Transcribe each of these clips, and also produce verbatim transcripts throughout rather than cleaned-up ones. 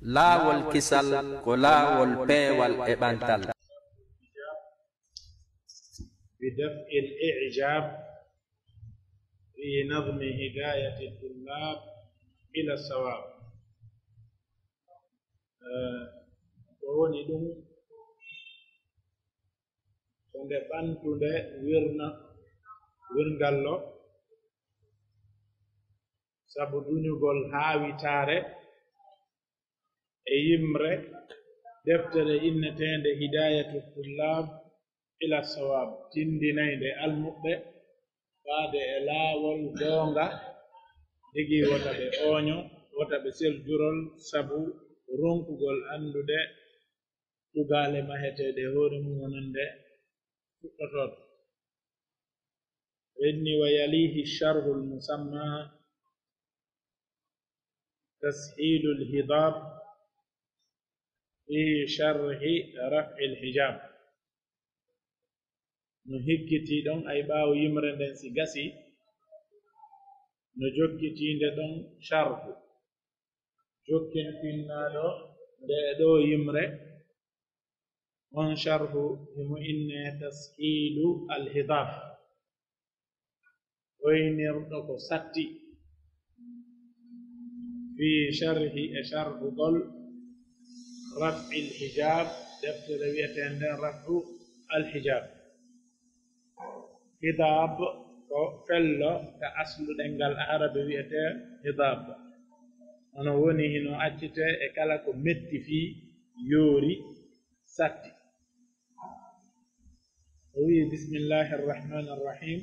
Laawol kisal ko laawol peewal e ɓantal. بدفع الإعجاب في نظم هداية الطلاب إلى الصواب. Eh, ko woni ɗum? Ko nde ɓantunde wirna, wirngallo, sabu duñugol haawitaare e yimre deftere inneteende Hidayatu Tullab ila Sawab, tindinaynde almuɓɓe faade e laawol goonga, tigi wota ɓe ooño, wota ɓe sel jurol, sabu ronkugol anndude tugaale maheteeɗe e hoore mum wonande fuɗɗotooɗo. Inni wa yalihi sharhul musamma تسهيل الهضاب في شرح رفع الحجاب. No hikkitii ɗon, ay ɓaawo yimre nden si gasii, no jokkitiinde ɗon sharhu. Jokkintinnaaɗo nde e ɗoo yimre, on sharhu himo innee Tashiilu Alhidaaf, hoynirɗo ko satti, fii sharhi, e sharhugol, Raf'il Hijaab, deftere wi'eteende nden Raf'u Alhijaab. Hidaab ko fello ka aslu ɗemngal Aarabe wi'etee hidaab. Hono woni hino accitee e kala ko metti fii, yoori, satti. O wi'i, بسم الله الرحمن الرحيم.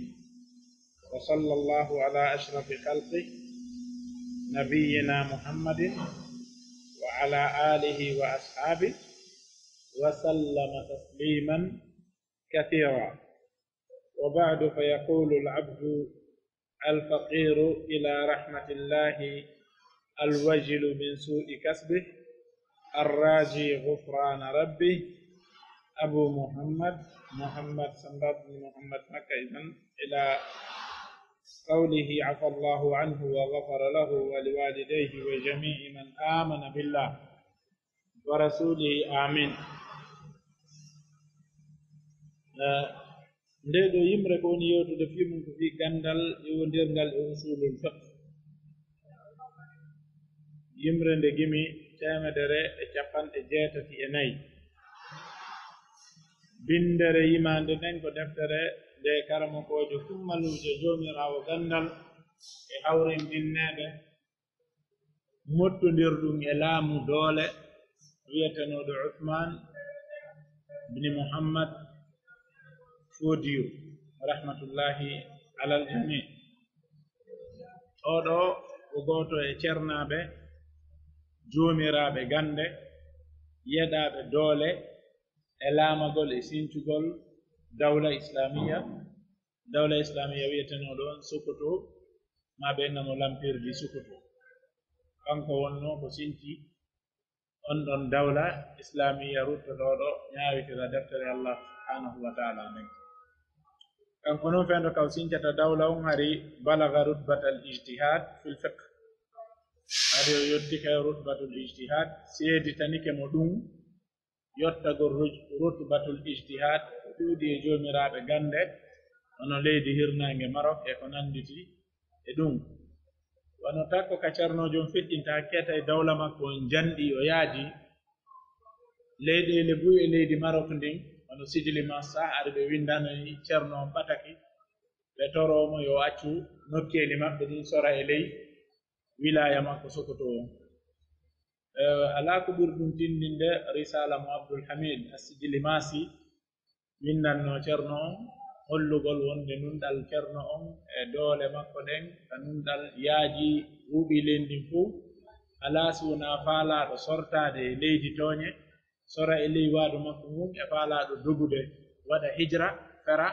وصلى الله على أشرف خلقه نبينا محمد وعلى آله وأصحابه وسلم تسليما كثيرا. وبعد، فيقول العبد الفقير إلى رحمة الله الوجل من سوء كسبه الراجي غفران ربه أبو محمد محمد سنبات بن محمد مكة، إذن إلى قوله عفا الله عنه وغفر له ولوالديه وجميع من آمن بالله ورسوله آمين. Eh, ndee ɗoo yimre ko woni yewtude fii mum ko fii ganndal iwondirngal e usuulul fiqh. Yimre nde gimi teemedere e cappanɗe jeetati e nayi. Binndere yimaande nden ko deftere nde karamokoojo kummaluujo Joomiraawo ganndal e hawrindinneede mottondirɗum e laamu doole wi'etenooɗo Usmaan bni Muhammad Foodiyo, rahmatullahi alal jamii. Oo ɗoo ko gooto e cernaaɓe, joomiraaɓe gannde, yeɗaaɓe doole e laamagol e sincugol dawla islaamiya, dawla islaamiya wi'etenooɗo on Sokoto, maa ɓe innamo l'Empire du Sokoto. Kanko wonnoo ko sinci on ɗon dawla islaamiya ruttotooɗo ñaawitira deftere Allah subhaanahu wa ta'ala nden. Kanko non fendo ka o sincata dawla on hari balaga rutbatal ijtihad fil fiqh. Hari o yottike rutbatul ijtihad, seeditanike mo ɗum, yottagol ruj-, rutbatul ijtihad, ɗuuɗi e joomiraaɓe gannde, hono leydi hirnaange Marok e ko nannditi e ɗum. Wano takko ka Ceerno on feƴƴinta, hakkee tawi dawla makko on janɗi, o yaaji. Leyɗeele buy e leydi Marok ndin, wano Sijili Massa, ari ɓe winndanoyi Ceerno on ɓataki, ɓe toroo mo yo accu nokkeeli maɓɓe ɗin sora e ley wilaaya makko Sokoto on. Eh, alaa ko ɓuri ɗum tinndinde risaala mo Abdul Hamid As-Sijili Maasi winndannoo Ceerno on, hollugol wonde nunɗal Ceerno on e doole makko ɗen, ka nunɗal yaaji huuɓi leydi ndin fow, alaa si wonaa faalaaɗo sortaade e leydi tooñe, sora e ley waadu makko ngun, e faalaaɗo dogude, waɗa hijra, fera,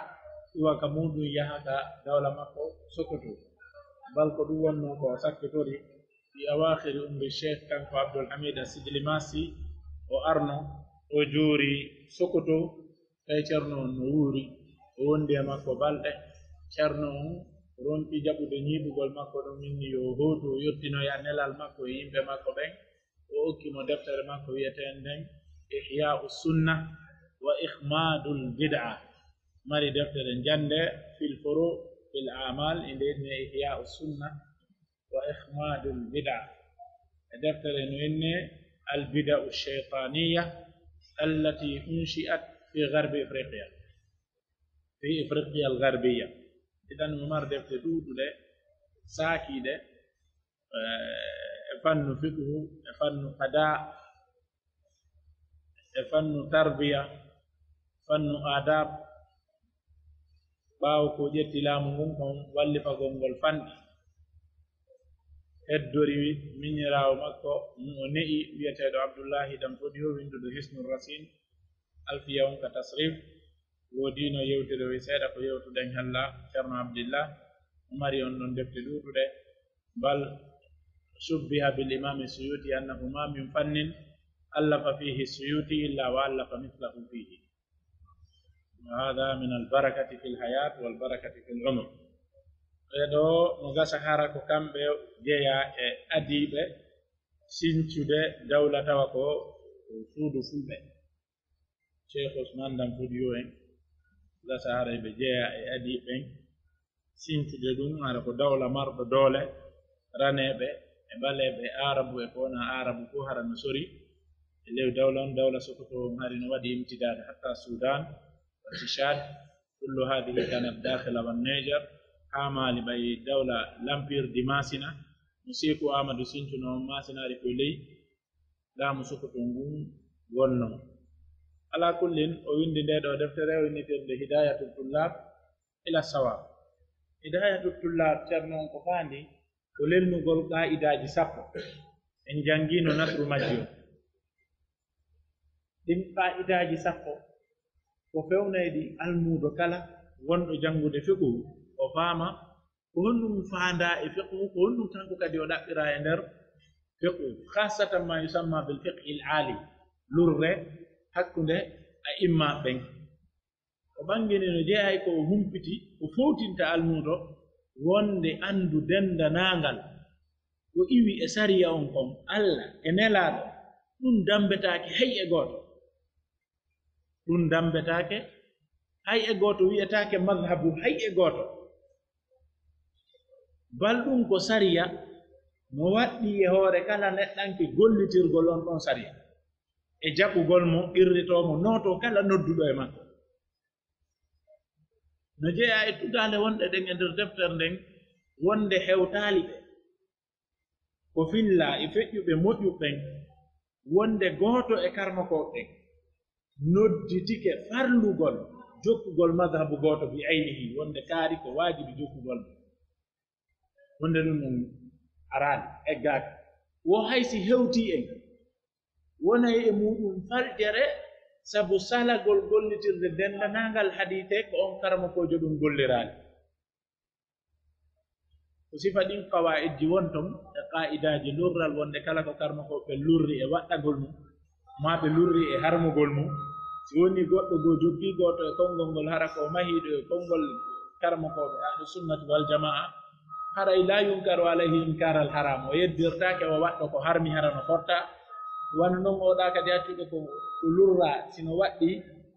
iwa ka muuɗum, yaha ka dawla makko Sokoto. Bal ko ɗum wonnoo ko o sakkitori fi awaakhiri umri Sheikh, kanko Abdul Hamid As-Sijili Maasi, o arno, o joori Sokoto, tawi Ceerno on no wuuri, o wondi e makko balɗe. Ceerno on ronki jaɓude ñiiɓugol makko ɗum, inni yo o hootu, o yottinoya nelal makko e yimɓe makko ɓen. O okki mo deftere makko wi'eteenden Ihyaa'u Sunna wa Ikhmaadul Bid'a. Mari deftere njannde fil furu' fil a'maal, inde innee Ihyaa'u Sunna wa Ikhmaadul Bid'a. E deftere no innee Al Bida'u Shaytaaniyya allati unshi'at fi Gharbi Ifriqiya. Fi Ifriqiya al Gharbiya. Idan mo mar defte ɗuuɗuɗe, saakiiɗe, eh, e fannu fiqhu, e fannu qada, e fannu tarbiya, fannu adab. Ɓaawo ko ƴetti laamu ngun kon, wallifagol ngol fanɗi. Heddori miñiraawo makko mo o ne'i, wi'eteeɗo Abdullahi Dan Fodiyo, winduɗo Hisnul Rasin, Alfiya on ka tasrif. Woodino yewtere wi seeɗa ko yewtuɗen halla Ceerno Abdillah, o mari on ɗon defte ɗuuɗuɗe. Bal shubbiha bil imami Suyuti annahu ma min fannin allafa fihi Suyuti illa wa allafa mislahu fihi. Wa hadha min al barakati fil hayat wal barakati fil umr. Ɓee ɗoo no gasa hara ko kamɓe jeyaa e adiiɓe sincude dawla tawa ko suudu fulɓe. Cheikh Ousmane Dan Fodiyo en, gasa haray ɓe jeyaa e adii ɓen, sincude ɗum, hara ko dawla marɗo doole, raneeɓe e ɓaleeɓe e Aarabu e ko wonaa Aarabu fof, hara no sori e ley dawla on. Dawla Sokoto on hari no waɗi imtidaade hatta Sudan, wa Tchad, kullu haadihi kanat daakhila wa Niger, haa Mali ɓay dawla l'Empire du Masina, mo Seeku Aamadu sincuno on, Maasinaari ko e ley laamu Sokoto ngun wonnoo. Alaa kullin, o winndi ndee ɗoo deftere, o innitirnde Hidaayatu Tullaab ila Sawaab. Hidaayatu Tullaab, Ceerno on ko faandi ko lelnugol qaa'idaaji sappo. En janngiino nasru majji on. Ɗin qaa'idaaji sappo ko fewnayɗi almuudo kala wonɗo janngude fiqhu, o faama ko honɗum faandaa e fiqhu, ko honɗum kanko kadi o ɗaɓɓiraa e nder fiqhu, khaasatan ma yusamma bil fiqhil aali, lurre hakkunde a'imma ɓen. O ɓanngini no jeyaa e ko o humpiti, ko fowtinta almuudo wonde anndu denndanaangal ko iwi e sariya on kon, Alla e Nelaaɗo, ɗum dammbetaake hay e gooto. Ɗum dammbetaake hay e gooto, wi'etaake madhabu hay e gooto. Bal ɗum ko sariya no waɗɗii e hoore kala neɗɗanke gollitirgol on ɗon sariya, e jaɓugol mo, qirritoo mo, nootoo kala nodduɗo e makko. No jeyaa e tugaale wonɗe ɗen e nder deftere nden, wonde hewtaali ɓe. Ko fillaa e feƴƴuɓe moƴƴuɓe ɓen, wonde gooto e karmokooɓe ɓen nodditike farlugol jokkugol madhabu gooto bi aynihi, wonde kaari ko waajibi jokkugol mo. Wonde ɗum ɗon araani, eggaaka. Wo hay si hewtii en, wonay e muuɗum faljere, sabu salagol gollitirde denndanaangal hadiise ko on karamokoojo ɗum golliraali. Ko sifa ɗin qawaa'idji won ton e qaa'idaaji lurral, wonde kala ko karmokooɓe ɓen lurri e waɗɗagol mum, maa ɓe lurri e harmugol mum, si wonii goɗɗo goo jokkii gooto e konngol ngol, hara ko mahiiɗo e konngol karamokooɓe Ahlu Sunnati wal Jamaa, haray laa yunkaru alayhi inkaaral haraam, o yeddirtaake o waɗɗo ko harmi hara no fottaa. Wano non oo ɗaa kadi accuɗo ko, ko lurraa, si no waɗɗii,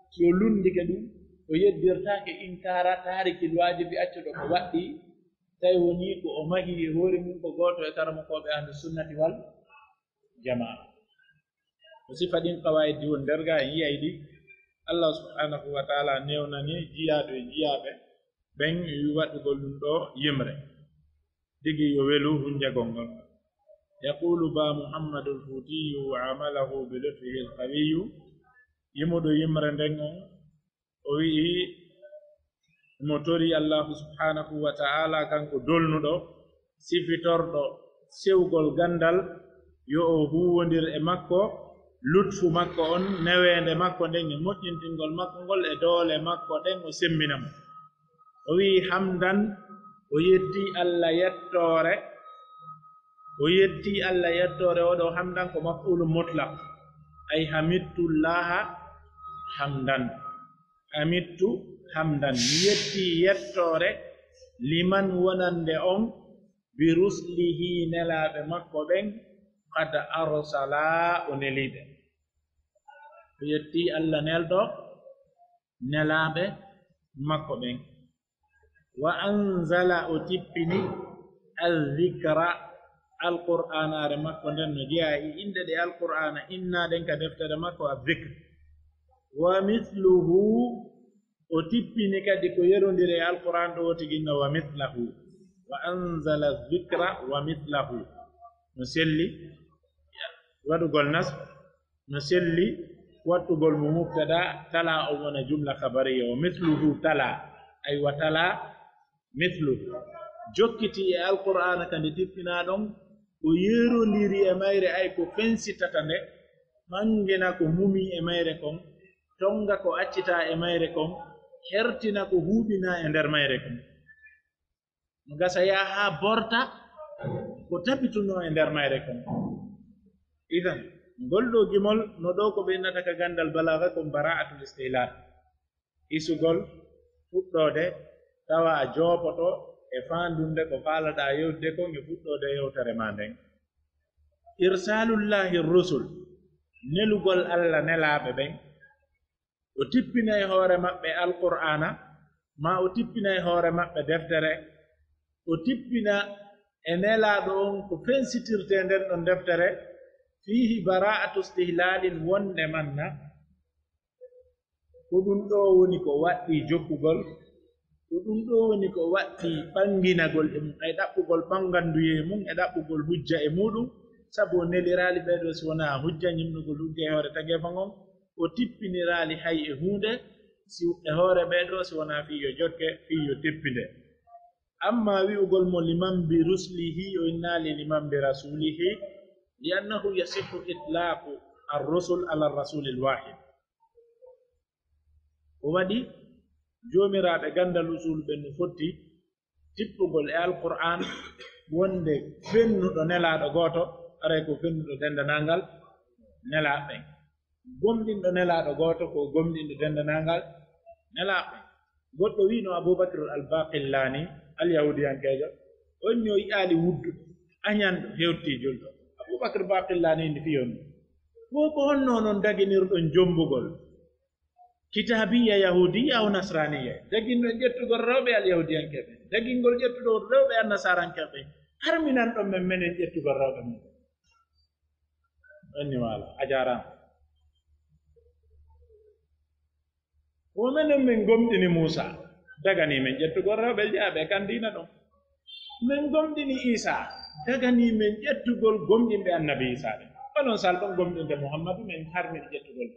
si o lunndike ɗum, o yeddirtaake inkaara taarikil waajibi accuɗo ko waɗɗii, tawi wonii ko o mahii e hoore mum ko gooto e karamokooɓe Ahlu Sunnati wal Jamaa. Ko sifa ɗin qawaa'idji woni nder gaa en yi'ay ɗi. Allah subhanahu wa ta'ala newnani jiyaaɗo e jiyaaɓe ɓen e waɗugol ɗum ɗoo yimre. Tigi yo welu hunjagol ngol. Yaqulu Ba Muhammadul Fuutiyyu wa amalahu bi lutfihi al-qawiyyu. Yimuɗo yimre nden on, o wi'i, mo tori Allahu subhanahu wa ta'ala, kanko dolnuɗo, sifitorɗo sewgol gandal, yo o huuwondir e makko lutfu makko on, neweende makko nden e moƴƴintingol makko ngol e doole makko ɗen, o semmina mo. O wi'i, hamdan, o yetti Allah yettoore, o yetti Allah yettoore, oo ɗoo hamdan ko maf'ulun mutlaq, ay hamidtullaha hamdan, hamidtu hamdan, mi yetti yettoore, liman wonande on, bi ruslihi nelaaɓe makko ɓen, qad arsala, o nelii ɓe. O yettii Alla nelɗo nelaaɓe makko ɓen. Wa anzala, o tippini, al-zikra, Alqur'aanaare makko nden no jeyaa e inɗe ɗe Alqur'aana innaa ɗen ka deftere makko, al-zikr. Wa mithluhu, o tippini kadi ko yerondiri e Alqur'aan ɗo o tigi no, wa mithlahu. Wa anzala zikra wa mithlahu. No selli waɗugol nasb, no selli waɗugol mo mubtada, tala on wona jumla khabariya, wa mithluhu tala, ay wa tala mithluhu. Jokkiti e Alqur'aana ka nde tippinaa ɗon, ko yerondiri e mayre, ay ko fensitata nde, ɓangina ko mumii e mayre kon, tonga ko accitaa e mayre kon, hertina ko huuɓinaa e nder mayre kon. No gasa yaha haa borta ko tabitunoo e nder mayre kon. Idan, ngol ɗoo gimol no ɗoo ko ɓe innata ka ganndal balaaga kon bara'atul istihlal. Isugol fuɗɗoode tawa a joopoto e faandunde ko faalaɗaa yewtude kon e fuɗɗoode yewtere maa nden. Irsaalullaahi rusul, nelugol Alla nelaaɓe ɓen, o tippina e hoore maɓɓe Alqur'aana, maa o tippina e hoore maɓɓe deftere, o tippina e nelaaɗo on ko fensitirtee nden ɗon deftere, fiihi bara'atu istihlaalin, wonde manna ko ɗun ɗoo woni ko waɗɗii jokkugol, ko ɗun ɗoo woni ko waɗɗii ɓannginagol e mum, ay ɗaɓɓugol ɓannganduyee mum e ɗaɓɓugol hujja e muuɗum, sabu o neliraali ɓee ɗoo si wonaa hujja, ñinnugol hujja e hoore tageefo ngon, o tippiniraali hay e huunde si, e hoore ɓee ɗoo si wonaa fii yo jokke, fii yo teppinde. Ammaa wi'ugol mo liman bi ruslihi, o innaali liman bi rasulihi, li annahu yasihhu itlaaqu ar-rusul ala ar-rasulil waahid. Ko waɗi, joomiraaɓe ganndal usuulu ɓen no fotti tippugol e Alqur'aan wonde fennuɗo nelaaɗo gooto, aray ko fennuɗo denndanangal nelaaɓe ɓen. Gomɗinɗo nelaaɗo gooto ko gomɗinɗo denndanangal nelaaɓe ɓen. Goɗɗo wi'no Abubakr al-Baqillaani, al-Yahuudiyankeejo, on yo yi'aali wudduɗo, añanɗo, hewtii julɗo. Abubakr Baqillaani indi fii on. Ko, ko honno onon daginirɗon jombugol? Kitaabiya yahuudiya aw nasraaniya, daginɗon ƴettugol rewɓe alyahuudiyankeeɓe, dagingol ƴettugol rewɓe annasaarankooɓe, harminanɗon men menen ƴettugol rewɓe men. Anni waala, a jaaraama. Ko menen men gomɗini Muusaa, daganii men ƴettugol rewɓe jeyaaɓe e kan diina ɗon. Men gomɗini Iisaa, daganii men ƴettugol gomɗinɓe annabi Iisaa ɓen. Onon si alɗon gomɗinde Muhammadu, men harmini ƴettugol.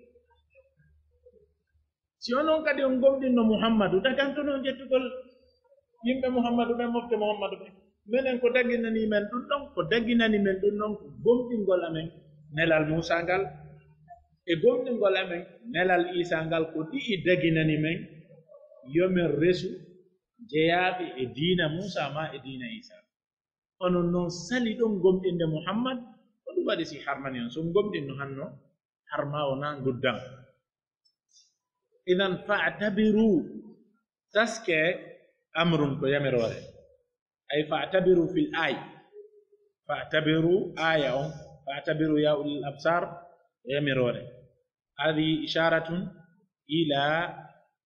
Si onon kadi on gomɗinno Muhammadu, dagantonon ƴettugol yimɓe Muhammadu ɓen, mofte Muhammadu ɓen. Menen ko daginanii men ɗun ɗon, ko daginani men ɗun ɗon ko gomɗingol amen nelal Muusaa ngal, e gomɗingol amen nelal Iisaa ngal, ko ɗi'i daginani men yo men resu jeyaaɓe e diina Muusaa maa e diina Iisaa. Onon non saliɗon gomɗinde Muhammad, ko ɗun waɗi si harmani on. Si on gomɗinno hanno, harma wonaa nguddan. Idan fa'tabiru, taskee, amrun ko yamiroore. Ay fa'tabiru fil aay. Fa'tabiru aaya on. Fa'tabiru ya ulil absar ko yamiroore. Hadhihi isharatun ila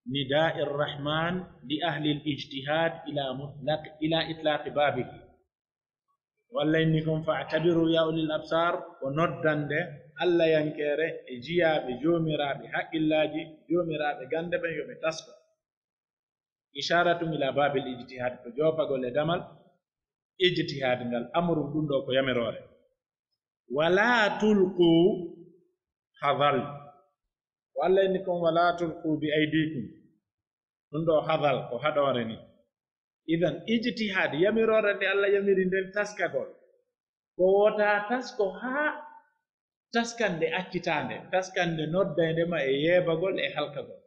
nida'i rahman li ahli al ijtihad ila mutlaq, ila itlaqi babihi. Walla inni kon fa'tabiru ya ulil absar, ko noddande Alla yankeere e jiyaaɓe joomiraaɓe haqqillaaji, joomiraaɓe gannde ɓen yo ɓe tasko. Isharatun ila babil ijtihad, ko joopagol e damal ijtihad ngal, amrun ɗun ɗoo ko yamiroore. Wala tulqu hadal. Ko Alla inni kon, wala tulqu bi aydikum. Ɗun ɗoo hadal ko haɗoore ni. Idan, ijtihad, yamiroore nde Alla yamiri nden taskagol, ko wota tasko haa taskande accitaande, taskande noddaynde ma e yeebagol e halkagol.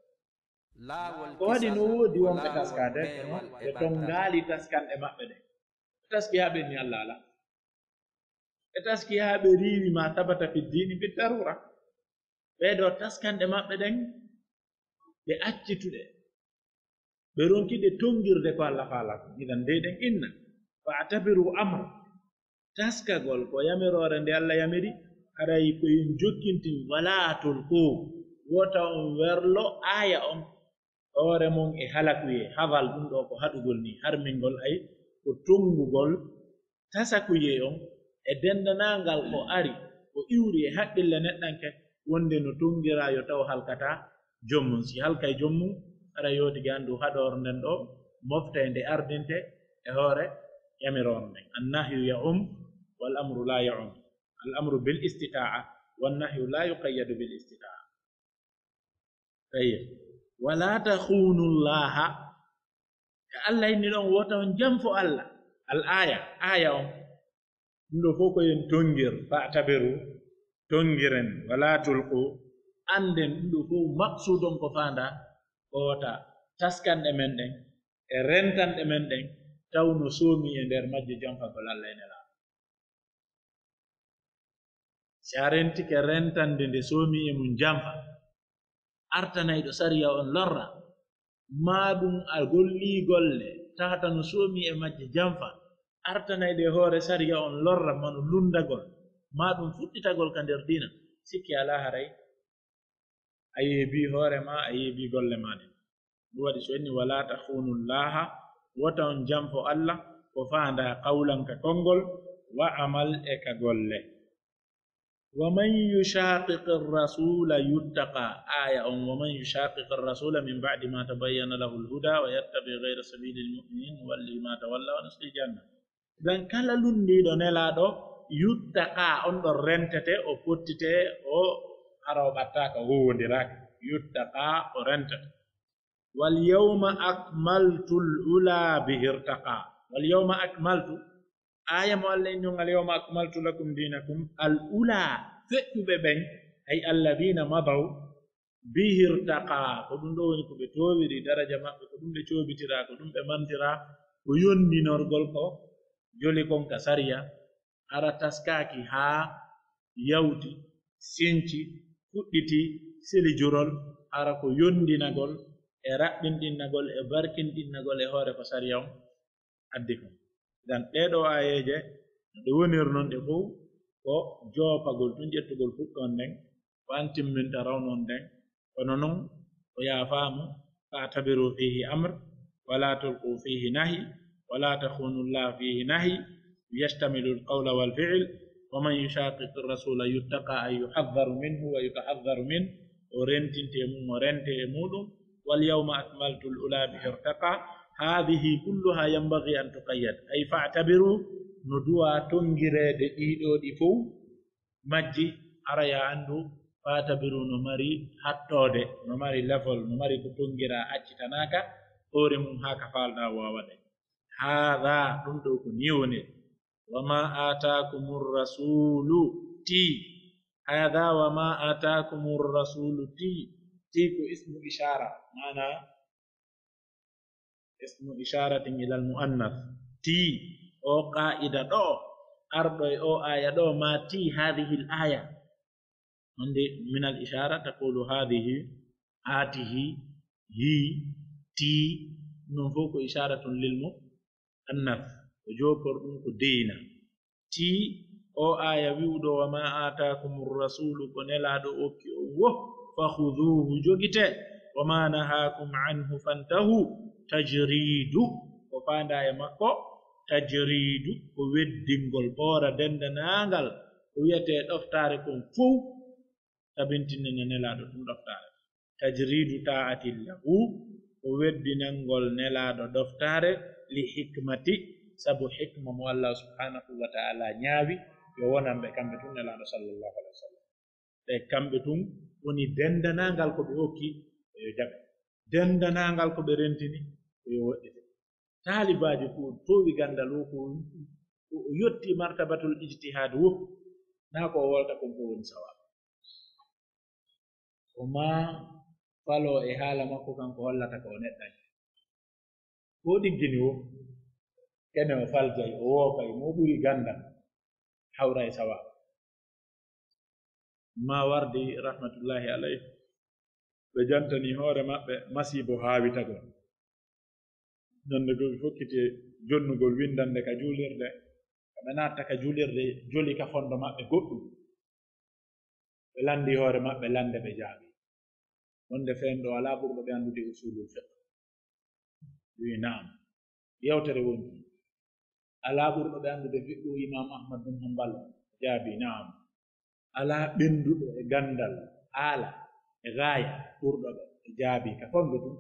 Ko waɗi no woodi wonɓe taskaade, kono ɓe tongaali taskanɗe maɓɓe ɗen. Ɓe taski haa ɓe inni Alla alaa. Ɓe taski haa ɓe riiwi ma tabata fi diini bi darura. Ɓee ɗoo taskanɗe maɓɓe ɗen, ɓe accituɗe. Ɓe ronki ɗe tongirde ko Alla faalaa kon. Idan dey ɗen inna. Fa'tabiru amra. taskagol ko yamiroore nde Alla yamiri, haray ko en jokkintin, walaa tulqu, wota on werlo aaya on, hoore mon e halakuyee, hadal ɗum ɗoo ko haɗugol nii, harmingol ay ko tonngugol tasakuyee on e denndanangal ko ari, ko iwri e haqqille neɗɗanke, wonde no tonngiraa yo taw halkataa joom mum. Si halkay joom mum, hara yo tigi anndu haɗoore nden ɗoo moftay nde ardinte e hoore yamiroore nden. Annahyu ya'um, wal amru laa ya'um. Al amru bil istita'a, wan nahyu laa yuqayyadu bil istita'a. Tayyib. Wala takhunu Allaha. E Alla inni ɗon, wota on janfo Alla. Al aya, aya on. Ɗum ɗoo fof ko en tonngir, fa'tabiru, tonngiren, wala tulqu, annden ɗum ɗoo fof maqsuud on ko faandaa, ko wota taskanɗe men ɗen, e rentanɗe men ɗen, taw no soomi e nder majje janfagol Alla e Nelaaɗo. Si a rentike rentande nde soomi e mum janfa, artanayɗo sariya on lorra, maa ɗum a gollii golle tawata no soomi e majje janfa, artanayɗo e hoore sariya on lorra, mano lunndagol, maa ɗum fuɗɗitagol ka nder diina, sikki alaa haray a yeebii hoore maa, a yeebii golle maa ɗen. Ɗum waɗi so inni, "Wala takhunu Allaha," wota on janfo Alla, ko faandaa qawlan ka konngol, wa amal e ka golle. "Wa man yushaqiqi rasula yuttaqa," aya on, "Wa man yushaqiqi rasula min ba'di ma tabayyana lahu al-huda wa yattabi ghayra sabili al-mu'minin nuwallihi ma tawalla wa nuslihi jahannam." Idan kala lunndiiɗo Nelaaɗo, yuttaqa, on ɗon rentete, o fottite, o hara o ɓattaaka, o huuwondiraaka. Yuttaqa, o rentete. "Wal yawma akmaltu al ula bihi irtaqa." "Wal yawma akmaltu," aaya mo Alla inni on, "Al yawma akmaltu lakum dinakum," al ula, feƴƴuɓe ɓen, ay alladina madaw, bihi irtaqa, ko ɗum ɗoo woni ko ɓe toowiri daraja maɓɓe, ko ɗum ɓe coobitiraa, ko ɗum ɓe mantiraa, ko yondinorgol ko joli kon ka sariya, hara taskaaki haa yawti, sinci, fuɗɗiti, seli jurol, hara ko yondinagol e raɓɓinɗinnagol e barkinɗinnagol e hoore ko sariya on addi kon. Idan ɗee ɗoo aayeeje, no ɗe woniri non ɗe fow, ko joopagol tun, ƴettugol fuɗɗoon nden, ko an timminta rawnoon nden. Kono non, o yaafaamu, "Fa'tabiru fihi amr, wala tulqu fihi nahi, wala takhunu Allah fihi nahi, yashtamilu al-qawla wal fi'l, wa man yushaqiqi ar-rasula yuttaqa ay yuhadhdharu minhu wa yutahadhdharu min," o rentinte e mum, o rente e muɗum, "Wal yawma akmaltu al ula bihi irtaqa." Hadhihi kulluha yanbaghi an tuqayyad. Ay fa'tabiru, no duwaa tonngireede ɗii ɗoo ɗi fow, majji, hara yo a anndu, fa'tabiru no mari hattoode, no mari lefol, no mari ko tonngiraa accitanaaka hoore mum haa ka faalɗaa waawa ɗe. Haadha, ɗum ɗoo ko nii woni. Wa ma aataakumur rasuulu, tii. Haadha wa ma aataakumur rasuulu, tii. Tii ko ismu ishaara, maana ismu isharatin ilal muannas. Tii, o qaa'ida ɗoo, arɗo e o aaya ɗoo, ma tii hadhihi al aya. Wonde min al ishara taqulu hadhihi, atihi, hi, tii, non fof ko isharatun lil muannas. Ko jookor ɗum ko deyna. Tii, o aaya wi'uɗo, "Wa ma aataakumur rasuulu," ko Nelaaɗo okki on wo, "fa khuduuhu," jogitee, "wa ma nahaakum anhu fantahu," tajriidu, ko faandaa e makko, tajriidu, ko weddingol, ɓoora denndanaangal, ko wi'etee ɗoftaare kon fow, tabintinana Nelaaɗo tun ɗoftaare. Tajriidu taa'atin lahu, ko weddinangol Nelaaɗo ɗoftaare, li hikmati, sabu hikma mo Allah subhanahu wa ta'ala ñaawi, yo wonan ɓe kamɓe tun Nelaaɗo sallallahu alaihi wa sallam. Ɓe kamɓe tun woni denndanaangal ko ɓe okki, ɓe yo jaɓe. Denndanaangal ko ɓe rentini, ɓe yo woɗɗite. Taalibaajo ko toowi ganndal o, ko, ko o yotti martabatul ijtihaad wo, naa ko o wolta kon ko woni sawa. O maa faloo e haala makko kan ko hollata ko o neɗɗanke. Ko o ɗiggini wo, kene o faljay, o wookay, mo o ɓuri ganndal, hawra e sawa. Maa wardi rahmatullahi alayhi, ɓe jantani hoore maɓɓe masiibo haawitagol. Ñande goo ɓe fokkiti e jonnugol winndannde ka juulirde, ɓe naatta ka julirde, joli ka fondo maɓɓe goɗɗum. Ɓe lanndii hoore maɓɓe lannde, ɓe jaabii. Wonde feen ɗo alaa ɓurɗo ɓe anndude usulul fiqh. Wi'i, "Naam." Yewtere wonti. "Alaa ɓurɗo ɓe anndude fiqhu Imaam Ahmad bin Hanbal?" Jaabii, "Naam." "Alaa ɓennduɗo e ganndal, haala, e gaaya ɓurɗo ɓe?" Jaabii ka fondo tun.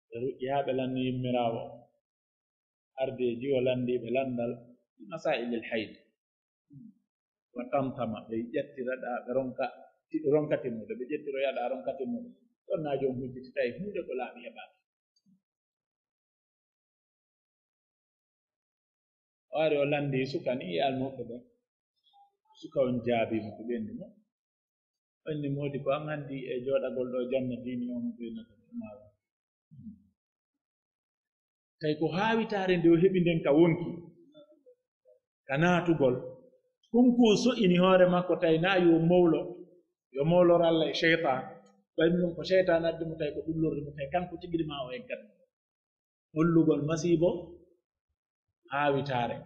Ɓe ruƴƴi haa ɓe lanni yimmiraawo on. Ardeeji o lanndii ɓe lanndal fi masaa'ilil hayd. Wa tamtama, ɓe ƴettira ɗa, ɓe ronka, ti-, ronka timmude, ɓe ƴettiro yaɗa ronka timmude. Ɗon na joom hujjiti tawi huunde ko laaɓi heɓaaki. O ari o lanndii suka ni e almuɓɓe ɓen. Suka on jaabii mo ko ɓenndi mo. Ɓenndi moodi ko an anndi e jooɗagol ɗo janna diini on ko ɓe nata maawa. Tawi ko haawitaare nde o heɓi nden ka wonki, ka naatugol. Ɗum ko so'ini hoore makko, tawi na yo mowlo, yo mowlor Alla e seytaan. Ɓay ɗum ko seytaan addi mo, tawi ko ɗullorde mo, tawi kanko tigi ma o eggat mo. Hollugol masiibo haawitaare.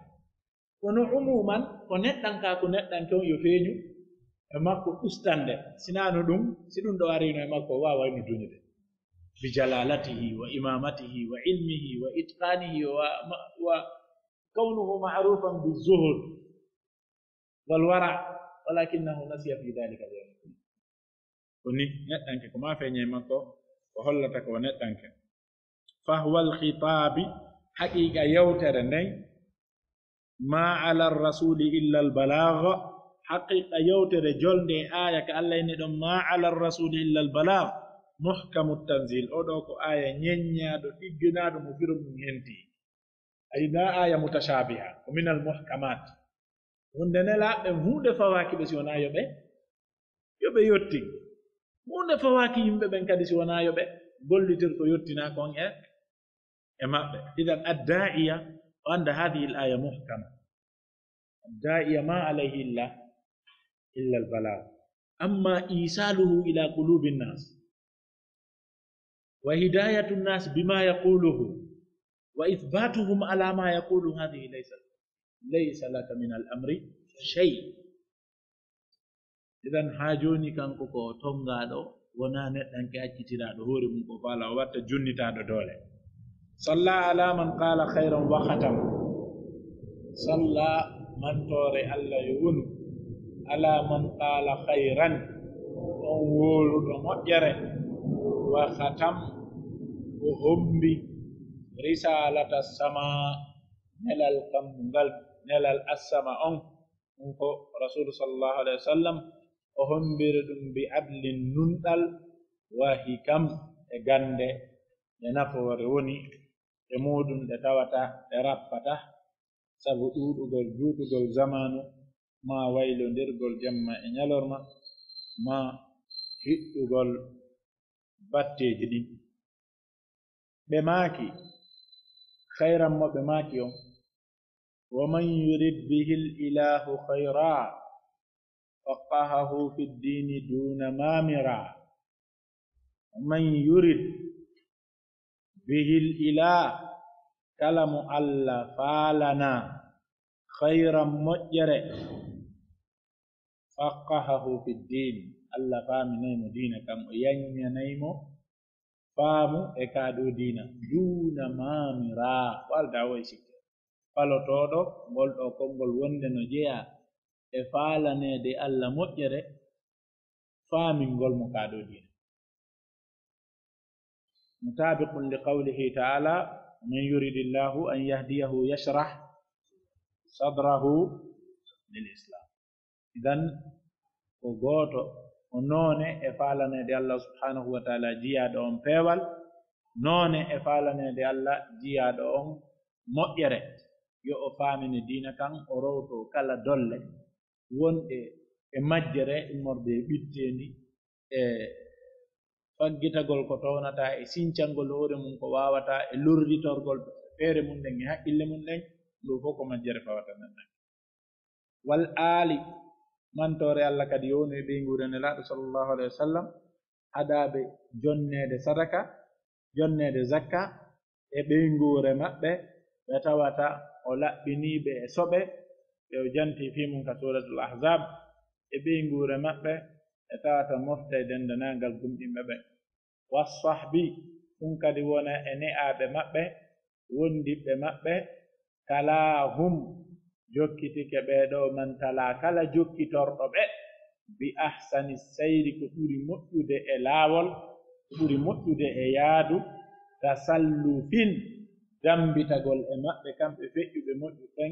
Kono umuman, ko neɗɗankaaku neɗɗanke on yo feeñu e makko ustannde. Sinaa no ɗum, si ɗum ɗo ariino e makko, o waawayno duñude. Bi jalalatihi wa imamatihi wa ilmihi wa itqanihi wa, wa kawnuhu ma'rufan bi zuhd wal wara, walakinnahu nasiya fi dhalika al yawm. Ko ni neɗɗanke, ko ma feeñe makko, ko hollata ko neɗɗanke. Fahwal khitaabi, haqiqa yewtere nden, ma ala rasuli illa al balagh, haqiqa yewtere jolnde e aya ka Allah inni ɗon, ma ala rasuli illa al balagh, muhkamu tanzil, o ɗo ko aya ñeññaaɗo, ɗigginaaɗo mo firo mum henti. Ay na aya mutashabiha, ko min al muhkamat. Wonde nelaaɓe huunde fawaaki ɓe si wonaa yo ɓe, yo ɓe yottin. Huunde fawaaki yimɓe ɓen kadi si wonaa yo ɓe gollitir ko yottinaa kon e, e maɓɓe. Idan addaa'iya o annda hadhihi al aya muhkama. Addaa'iya ma alayhi illa, illa al balagh. Amma isaluhu ila qulubi nnas, wa hidayatu nnas bima yaquluhu, wa ithbatuhum ala ma yaqulu, hadhihi laysa, laysa laka min al amri shay. Idan haa jooni kanko ko tongaaɗo, wonaa neɗɗanke accitiraaɗo hoore mum ko faala, o watta junnitaaɗo doole. Salla ala man qala khayran wa khatam. Salla, mantoore Allah yo wonu, ala man qala khayran, on wowluɗo moƴƴere, wa khatam, o hombi risalata sama, nelal kammungal, nelal assama on, on ko Rasulu sallallahu alaihi wasallam, o hombiri ɗum bi adlin nunɗal, wa hikam e gande, e nafoore woni e muɗum ɗe tawata ɗe rappata sabu ɗuuɗugol juutugol zamaanu, maa waylondirgol jemma e ñalorma, maa hiɗɗugol batteeji ɗin. Ɓe maaki, khayran mo ɓe maaki on, wa man yurid bihil ilahu khayra, faqqahahu fid dini duna mamira. Man yurid bihil ilah, kala mo Allah faalana khayran moƴƴere, faqqahahu fid din, Allah faaminay mo diina kan, o yanñanay mo faamu e ka ɗo diina, duna mamira, walda o e sikke. Falotooɗo ngol ɗo konngol wonde no jeyaa e faalaneede Allah moƴƴere, faamingol mo ka ɗo diina. Mutabiqun li qawlihi ta'ala, man yuridillahu an yahdiyahu yashrah sadrahu lil Islam. Idan, ko gooto, ko noone e faalaneede Allah subhanahu wa ta'ala jiyaaɗo on peewal, noone e faalaneede Allah jiyaaɗo on moƴƴere. Yo o faamine diina kan, o rowto kala dolle wonɗe e majjere, immorde e ɓitteendi, e faggitagol ko townata, e sincangol hoore mum ko waawata, e lorritorgol feere mum ɗen e haqqille mum ɗen, ɗum fof ko majjere fawata neɗɗo. Wal aali, mantoore Allah kadi yowno e ɓeynguure Nelaaɗo sallallahu alaihi wa sallam, haɗaaɓe jonneede sadaka, jonneede zakka, e ɓeynguure maɓɓe, ɓe tawata o laɓɓinii ɓe e soɓe, ɓe o jantii fii mun ka Suuratul Ahzaab, e ɓeynguure maɓɓe, ɓe tawata mofta e denndaangal gomɗinɓe ɓen. Wassahbi, ɗun kadi wona e ne'aaɓe maɓɓe, wondiɓɓe maɓɓe, talaahum, jokkitike ɓee ɗoo, man talaa, kala jokkitorɗo ɓe, bi ahsani sayri, ko ɓuri moƴƴude e laawol, ko ɓuri moƴƴude e yaadu, tasallufin, dammbitagol e maɓɓe kamɓe feƴƴuɓe moƴƴuɓe ɓen,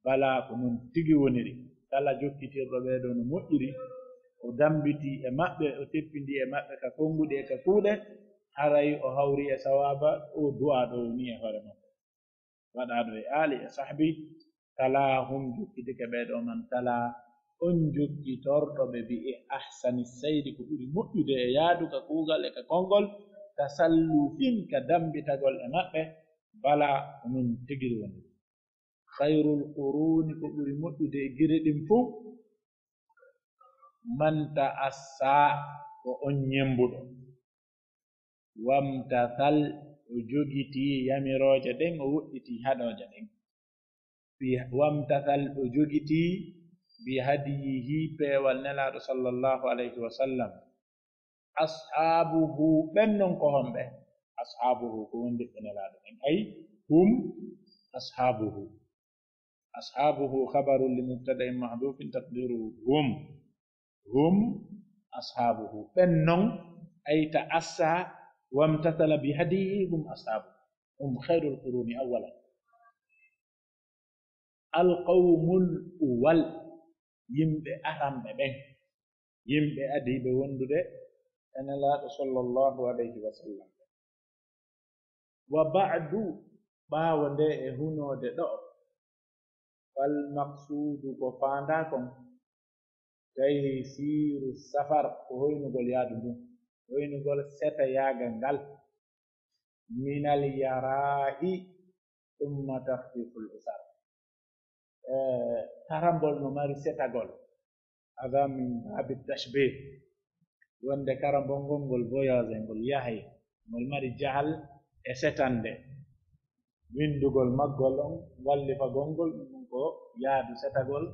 balaa ko non tigi woniri. Kala jokkitirɗo ɓee ɗoo no moƴƴiri, o dammbitii e maɓɓe, o teppindii e maɓɓe ka konnguɗi e ka kuuɗe, haray o hawri e sawaaba, o du'aa ɗoo woni e hoore makko. Waɗaaɗo e aali e sahbi, talaahum jokkitike ɓee ɗoo man talaa, on jokkitorɗo ɓe bi e ahsani sayri ko ɓuri moƴƴude e yaadu ka kuugal e ka konngol, tasallufin ka dammbitagol e maɓɓe, balaa ko non tigiri woni. Khayrul quruni ko ɓuri moƴƴude e gire ɗin fow, man ta'assa ko on ñemmbuɗo. Wamtathal o jogitii yamirooje ɗen, o woɗɗitii haɗooje ɗen. Bi-, wamtathal o jogitii bi hadiyihi peewal Nelaaɗo sallallahu alayhi wa sallam. Ashaabuhu ɓen non ko homɓe? Ashaabuhu ko wondiɓɓe Nelaaɗo ɓen. Ay, hum ashaabuhu. Ashaabuhu khabarun li mubtada'in mahdhufin taqdiruhu hum. Hum ashaabuhu. Ɓen non, ay ta'assa wamtathala bi hadiyihi hum ashaabuhu. Hum khayrul quruni awwalan. Al qawmul uwwal, yimɓe aranɓe ɓen, yimɓe adiiɓe wondude e Nelaaɗo sallallahu alayhi wa sallam. Wa ba'du, ɓaawo nde e hunoode ɗoo, fal maqsuudu ko faandaa kon, taysiiru safar, ko hoynugol yaadu ndun, hoynugol setayaagal ngal, minal yaraa'i, thumma takhfiful usar. Eh, karambol no mari setagol. Hada min babi tashbih. Wonde karambol ngol, ngol voyage, ngol yahay, ngol mari jahal e setande. Winndugol maggol on, wallifagol ngol, ɗum ko yaadu setagol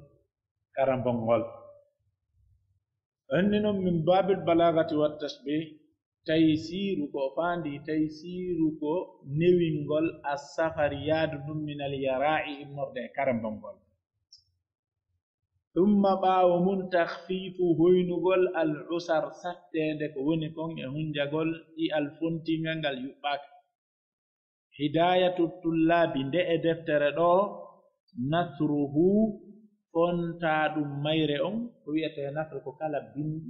karambol ngol. Anni non min babil balagati wa tashbih, taysiiru ko faandi, taysiiru ko newingol as-safari yaadu ndun minal yaraa'i immorde e karambol ngol. Thumma ɓaawo mun takhfiifu hoynugol al usar satteende ko woni kon e hunjagol i al fontingal ngal yuɓɓaaka. Hidaayatu tullaabi nde e deftere ɗoo nasruhu fontaa ɗum mayre on ko wi'etee nasru ko kala binndi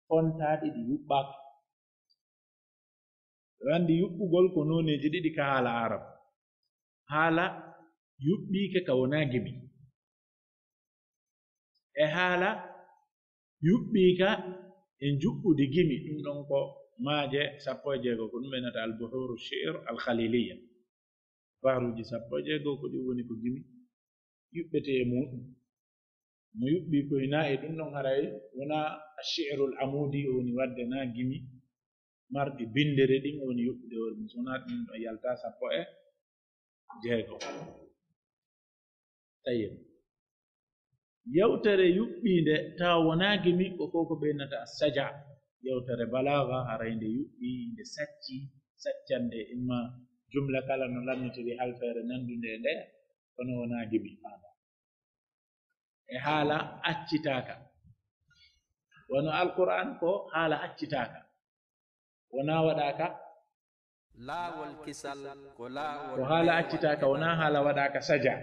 fontaaɗi ɗi yuɓɓaaka. Ɓe anndi yuɓɓugol ko nooneeji ɗiɗi ka haala Arab. Haala yuɓɓiika ka wonaa gimi. E haala yuɓɓiika e njuɓɓudi gimi, ɗum ɗon ko maaje sappo e jeego, ko ɗum ɓe nata al buhuru shi'r al khaliliya. Bahruuji sappo e jeego ko ɗi woni ko gimi yuɓɓetee e muuɗum. No yuɓɓi koy na e ɗum ɗon haray wona ash-shi'rul amudi o woni wadde na gimi marɗi bindere ɗin o woni yuɓɓude hoore mum. So wona ɗum ɗon yalta sappo e jeego. Tayyib. Yewtere yuɓɓiinde tawa wona gimi ko ko ko ɓeynata saja. Yewtere balaaga haray nde yuɓɓi, nde sacci, saccande imma jumla kala no lammitiri halfeere nandunde e nde, kono wona gimi faanda. E haala accitaaka. Wano Alqur'aan ko haala accitaaka. Wona waɗaaka. Laawol kisal ko laawol ko haala accitaaka, wona haala waɗaaka saja.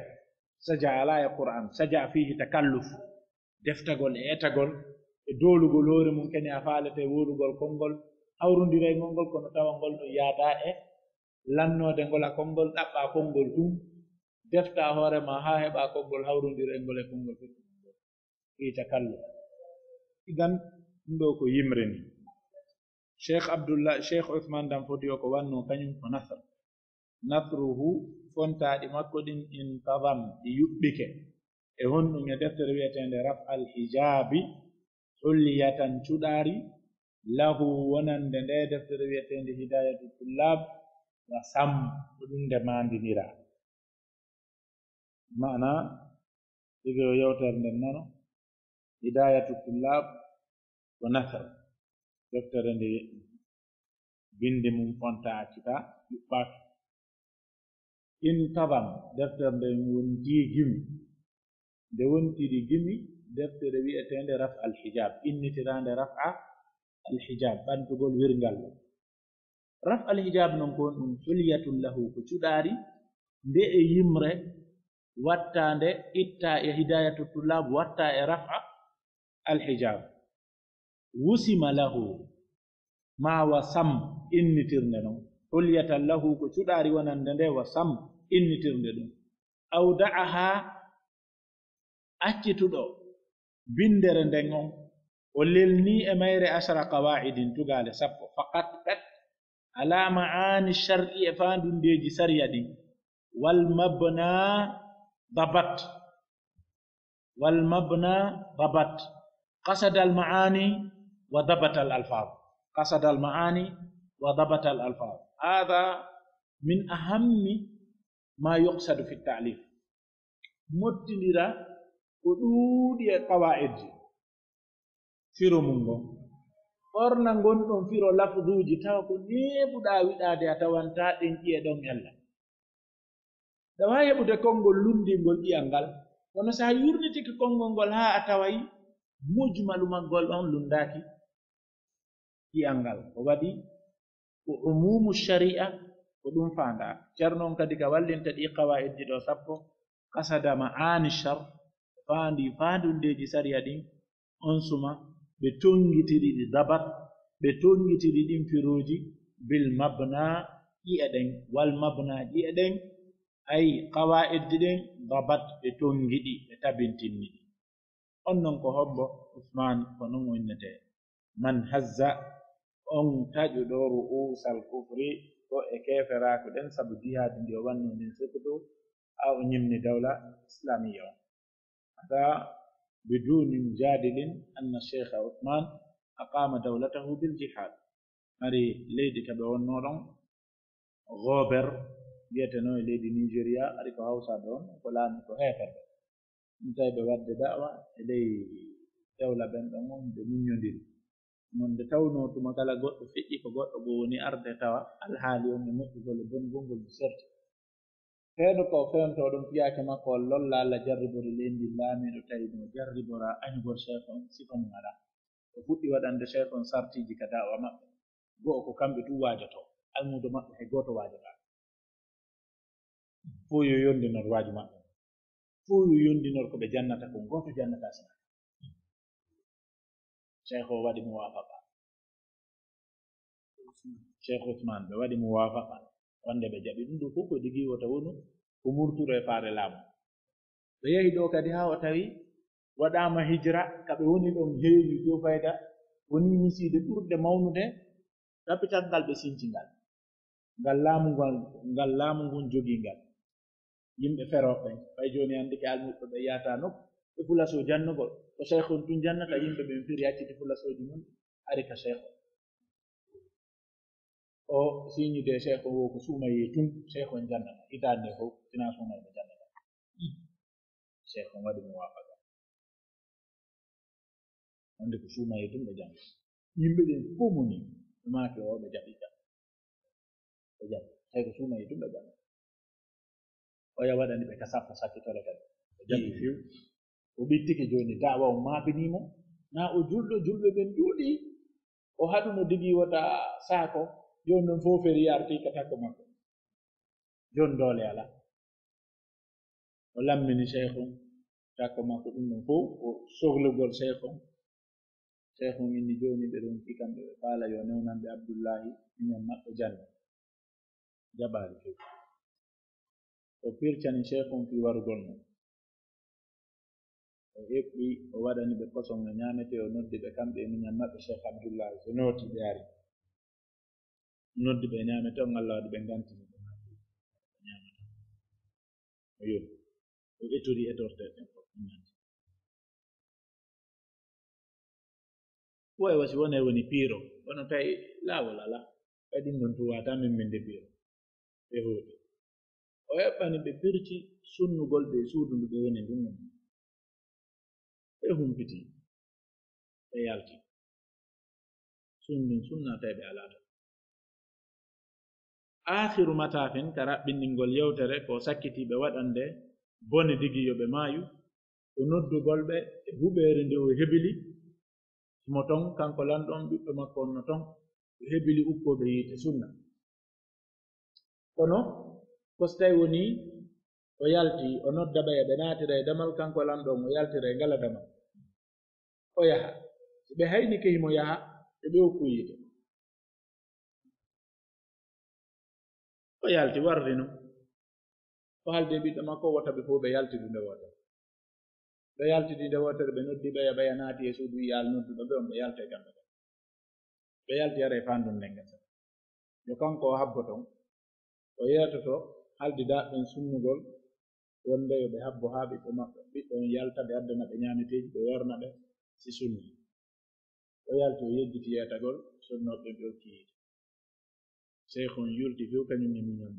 Saja alaa e Qur'aan. Saja fiihi takalluf. Deftagol e etagol e doolugol hoore mum kene a faalete wowlugol konngol hawrondirayngol ngol, kono tawa ngol no yaadaa e lannoode ngol a konngol ɗaɓɓaa konngol tun, deftaa hoore ma haa heɓaa konngol hawrondirayngol e konngol feƴƴungol ngol. Fii takalluf. Idan, ɗum ɗoo ko yimre ni. Cheikh Abdullah, Cheikh Ousmane Dan Fodio ko wannoo kañum ko nasr. Nasruhu, fontaaɗi makko ɗin, intazam, ɗi yuɓɓike. E honɗum? E deftere wi'eteende Raf'al Hijaabi, Hulliyatan cuɗaari, lahu wonande nde deftere wi'eteende Hidaayatu Tullaab, wa sam, ko ɗum nde maandiniraa. Maana, ɗigo yewtere nden nano, Hidayatu Tullab wa Nasr, deftere nde bindi mum fontaaki ta, ɓiɓɓaaki. Intazam, deftere nden wontii gimi. Nde wontiri gimi, deftere wi'eteende Raf al-Hijab, innitiraande Raf'a al-Hijab, ɓantugol wirngal. Raf al-Hijab non ko ɗum, hulyatun lahu, ko cuɗaari, nde e yimre, wattaande, itta e Hidayatu Tullab, watta e Raf'a al-Hijab. Wusima lahu, ma wa sam, innitirnde non. Hulyatan lahu, ko cuɗaari wonande nde, wa sam, innitirnde ɗum. Awda'aha, accituɗo binndere nden on, o lelni e mayre ashara qawaa'idin, tugaale sappo, faqat pet, ala ma'ani shar'i, e faandundeeji sariya ɗin, wal mabna dabat, wal mabna dabat, qasada al ma'ani wa dabata al alfaz, qasada al ma'ani wa dabata al alfaz. Hada min ahammi ma yuqsadu fi ta'lif. Mottindira ko ɗuuɗi e qawaa'idji firo mun ngon. Ɓorna ngon ɗon firo lafzuuji tawa ko neeɓuɗaa wiɗaade a tawantaa ɗen ƴi'e ɗon ella. Ɗa waawi heɓude konngol lunndingol ƴi'al ngal, kono so a yurnitike konngol ngol haa a taway mujmalu maggol on lunndaaki ƴi'al ngal. Ko waɗi ko umumu shari'a, ko ɗum faandaa. Ceerno on kadi ka wallinta ɗii qawaa'idji ɗoo sappo, qasada ma'ani shar, faandi faandundeeji sariya ɗin, on suma ɓe tonngitiri ɗi dabat, ɓe tonngitiri ɗin firooji bil mabna ƴi'e ɗen, wal mabna ƴi'e ɗen, ay qawaa'idji ɗin dabat, ɓe tonngi ɗi, ɓe tabintinni ɗi. On non ko hombo? Usmaan, ko non o innetee. Man hazza, on taƴuɗo ru'uusal kufri, ko e keeferaaku ɗen, sabu jihaadi ndi o wannoo ndin Sirkutu, haa o ñimni dawla islaamiyya on. Hada biduni mujadilin anna Sheikh Uthman aqama dawlatahu bil jihad. Hari leydi ka ɓe wonnoo ɗon, Gober, wi'etenoo e leydi Nigeria, ari ko Hawsa ɗon, ko laami ko heeferɓe. Ɗum tawi ɓe waɗde da'wa e ley dawla ɓen ɗon on, ɓe muññondiri. Non nde tawnoo tuma kala goɗɗo feƴƴi ko goɗɗo goo woni arde tawa alhaali on e moƴƴugol e bongol ngol no serti. Fewndo ko o fewntoo ɗon fiyaake makko on lolla Alla jarribori leydi ndin laamiiɗo tawi no jarribora añugol Sheikh on sifa mum alaa. O fuɗɗi waɗande Sheikh on sartiiji ka da'wa maɓɓe. Go'o ko kamɓe tun waajotoo, almuudo maɓɓe hay gooto waajotaako. Fuu yo yondinor waaju maɓɓe. Fuu yo yondinor ko ɓe jannata kon, gooto jannataa sina. Sheikh o waɗi muwaafaqa. Sheikh Usman, ɓe waɗi muwaafaqa. Wonde ɓe jaɓi ɗum, ɗum fof ko digi wota wonu ko murturo e faare laamu. Ɓe yahi ɗo kadi haa o tawi waɗaama hijra, ka ɓe woni ɗon heewi dow fayda, woni misiide ɓurde mawnude, capital ngal ɓe sinci ngal. Ngal laamu ngal, ngal laamu ngun jogii ngal. Yimɓe ferooɓe ɓen, ɓay jooni anndi ke almuɓɓe ɓe yaata nokku, ɓe fulaso jannugol. Ko Sheikh on tun jannata, yimɓe ɓen firi acciti fulasooji mun, ari ka Sheikh on. O siñude Sheikh on wo ko suumayee tun, Sheikh on jannata. Hitaande fow, sinaa suumayɓe jannata. Sheikh on waɗi muwaafaqa. Wonde ko suumayee tun ɓe jannga. Yimɓe ɓen fow moni, ɓe maaki o, ɓe jaɓi jam. Ɓe jaɓi. Tawi ko suumayee tun ɓe jannga. Oya waɗani ɓe ka sappo sakkitore kadi. O jaɓi few. O ɓittike jooni, da'wa on maabinii mo. Na o julɗo, julɓe ɓen ɗuuɗi. O haɗuno digi wota saako. Jooni non fow feri yarti ka takko makko. Jooni doole alaa. O lammini Sheikh on, takko makko ɗum ɗon fow, o sohlugol Sheikh on. Sheikh on inni jooni ɓe ronki kamɓe ɓe faala yo newnan ɓe Abdullahi, miñan maɓɓe jannde. Jaɓaali few. O pircani Sheikh on fii warugol mo. O eɓɓi, o waɗani ɓe koson no ñaametee, o noddi ɓe kamɓe e miñan maɓɓe Sheikh Abdullahi, ɓe nooti ɓe ari. Noddi ɓe ñaamete on, Alla waɗi ɓe ngantini ɓe ñaamata. O yoni. O ettori etorteeɗe ɗen fof, o ñaami. Ko e wasi wonee woni piiro, kono tawi laawol alaa. Kadi ɗum ɗon tun wata min min nde piiro. Ɓe hooɗi. O eɓɓani ɓe pirti sunnugol ɓe e suudu ndu ɓe woni ndun. Ɓe humpiti, ɓe yalti. Suudu ndun sunnaa tawi ɓe alaa ton. Aakhiru mataafin, ka raɓɓindingol yewtere, ko o sakkiti ɓe waɗande bone digi yo ɓe maayu, ko noddugol ɓe e huɓeere nde o hebili, himo ton, kanko lanɗo on, ɓiɓɓe makko on no ton, o hebili ukkooɓe yiite sunna. Kono, ko si tawi wonii o yalti, o nodda ɓeya, ɓe naatira e damal, kanko lanɗo on, o yaltira e ngala damal. O yaha. Si ɓe haynike himo yaha, ɓe ɓe okku yiite. O yalti, warri non. O haaldi e ɓiɗɗo makko, wota ɓe fow ɓe yaltidu nde wootere. Ɓe yaltidi nde wootere, ɓe noddi ɓeya, ɓeya naati e suudu, wi'i, "Al nodduɗo ɓe on, ɓe yalta e kamɓe ɓen." Ɓe yalti, haray faandu nden ngesa. Yo kanko o habbo ton, o yeetoto, haaldi daaɓe ɓen sunnugol, wonde yo ɓe habbo haa ɓiɗɗo maɓɓe, ɓiɗɗo on yalta, ɓe addana ɓe ñaameteeji, ɓe worna ɓe, si sunni. O yalti, o yejjiti yeetagol, sonnooɓe ɓen ɓe okki yiite. Seykhun yulti few kañun e miñan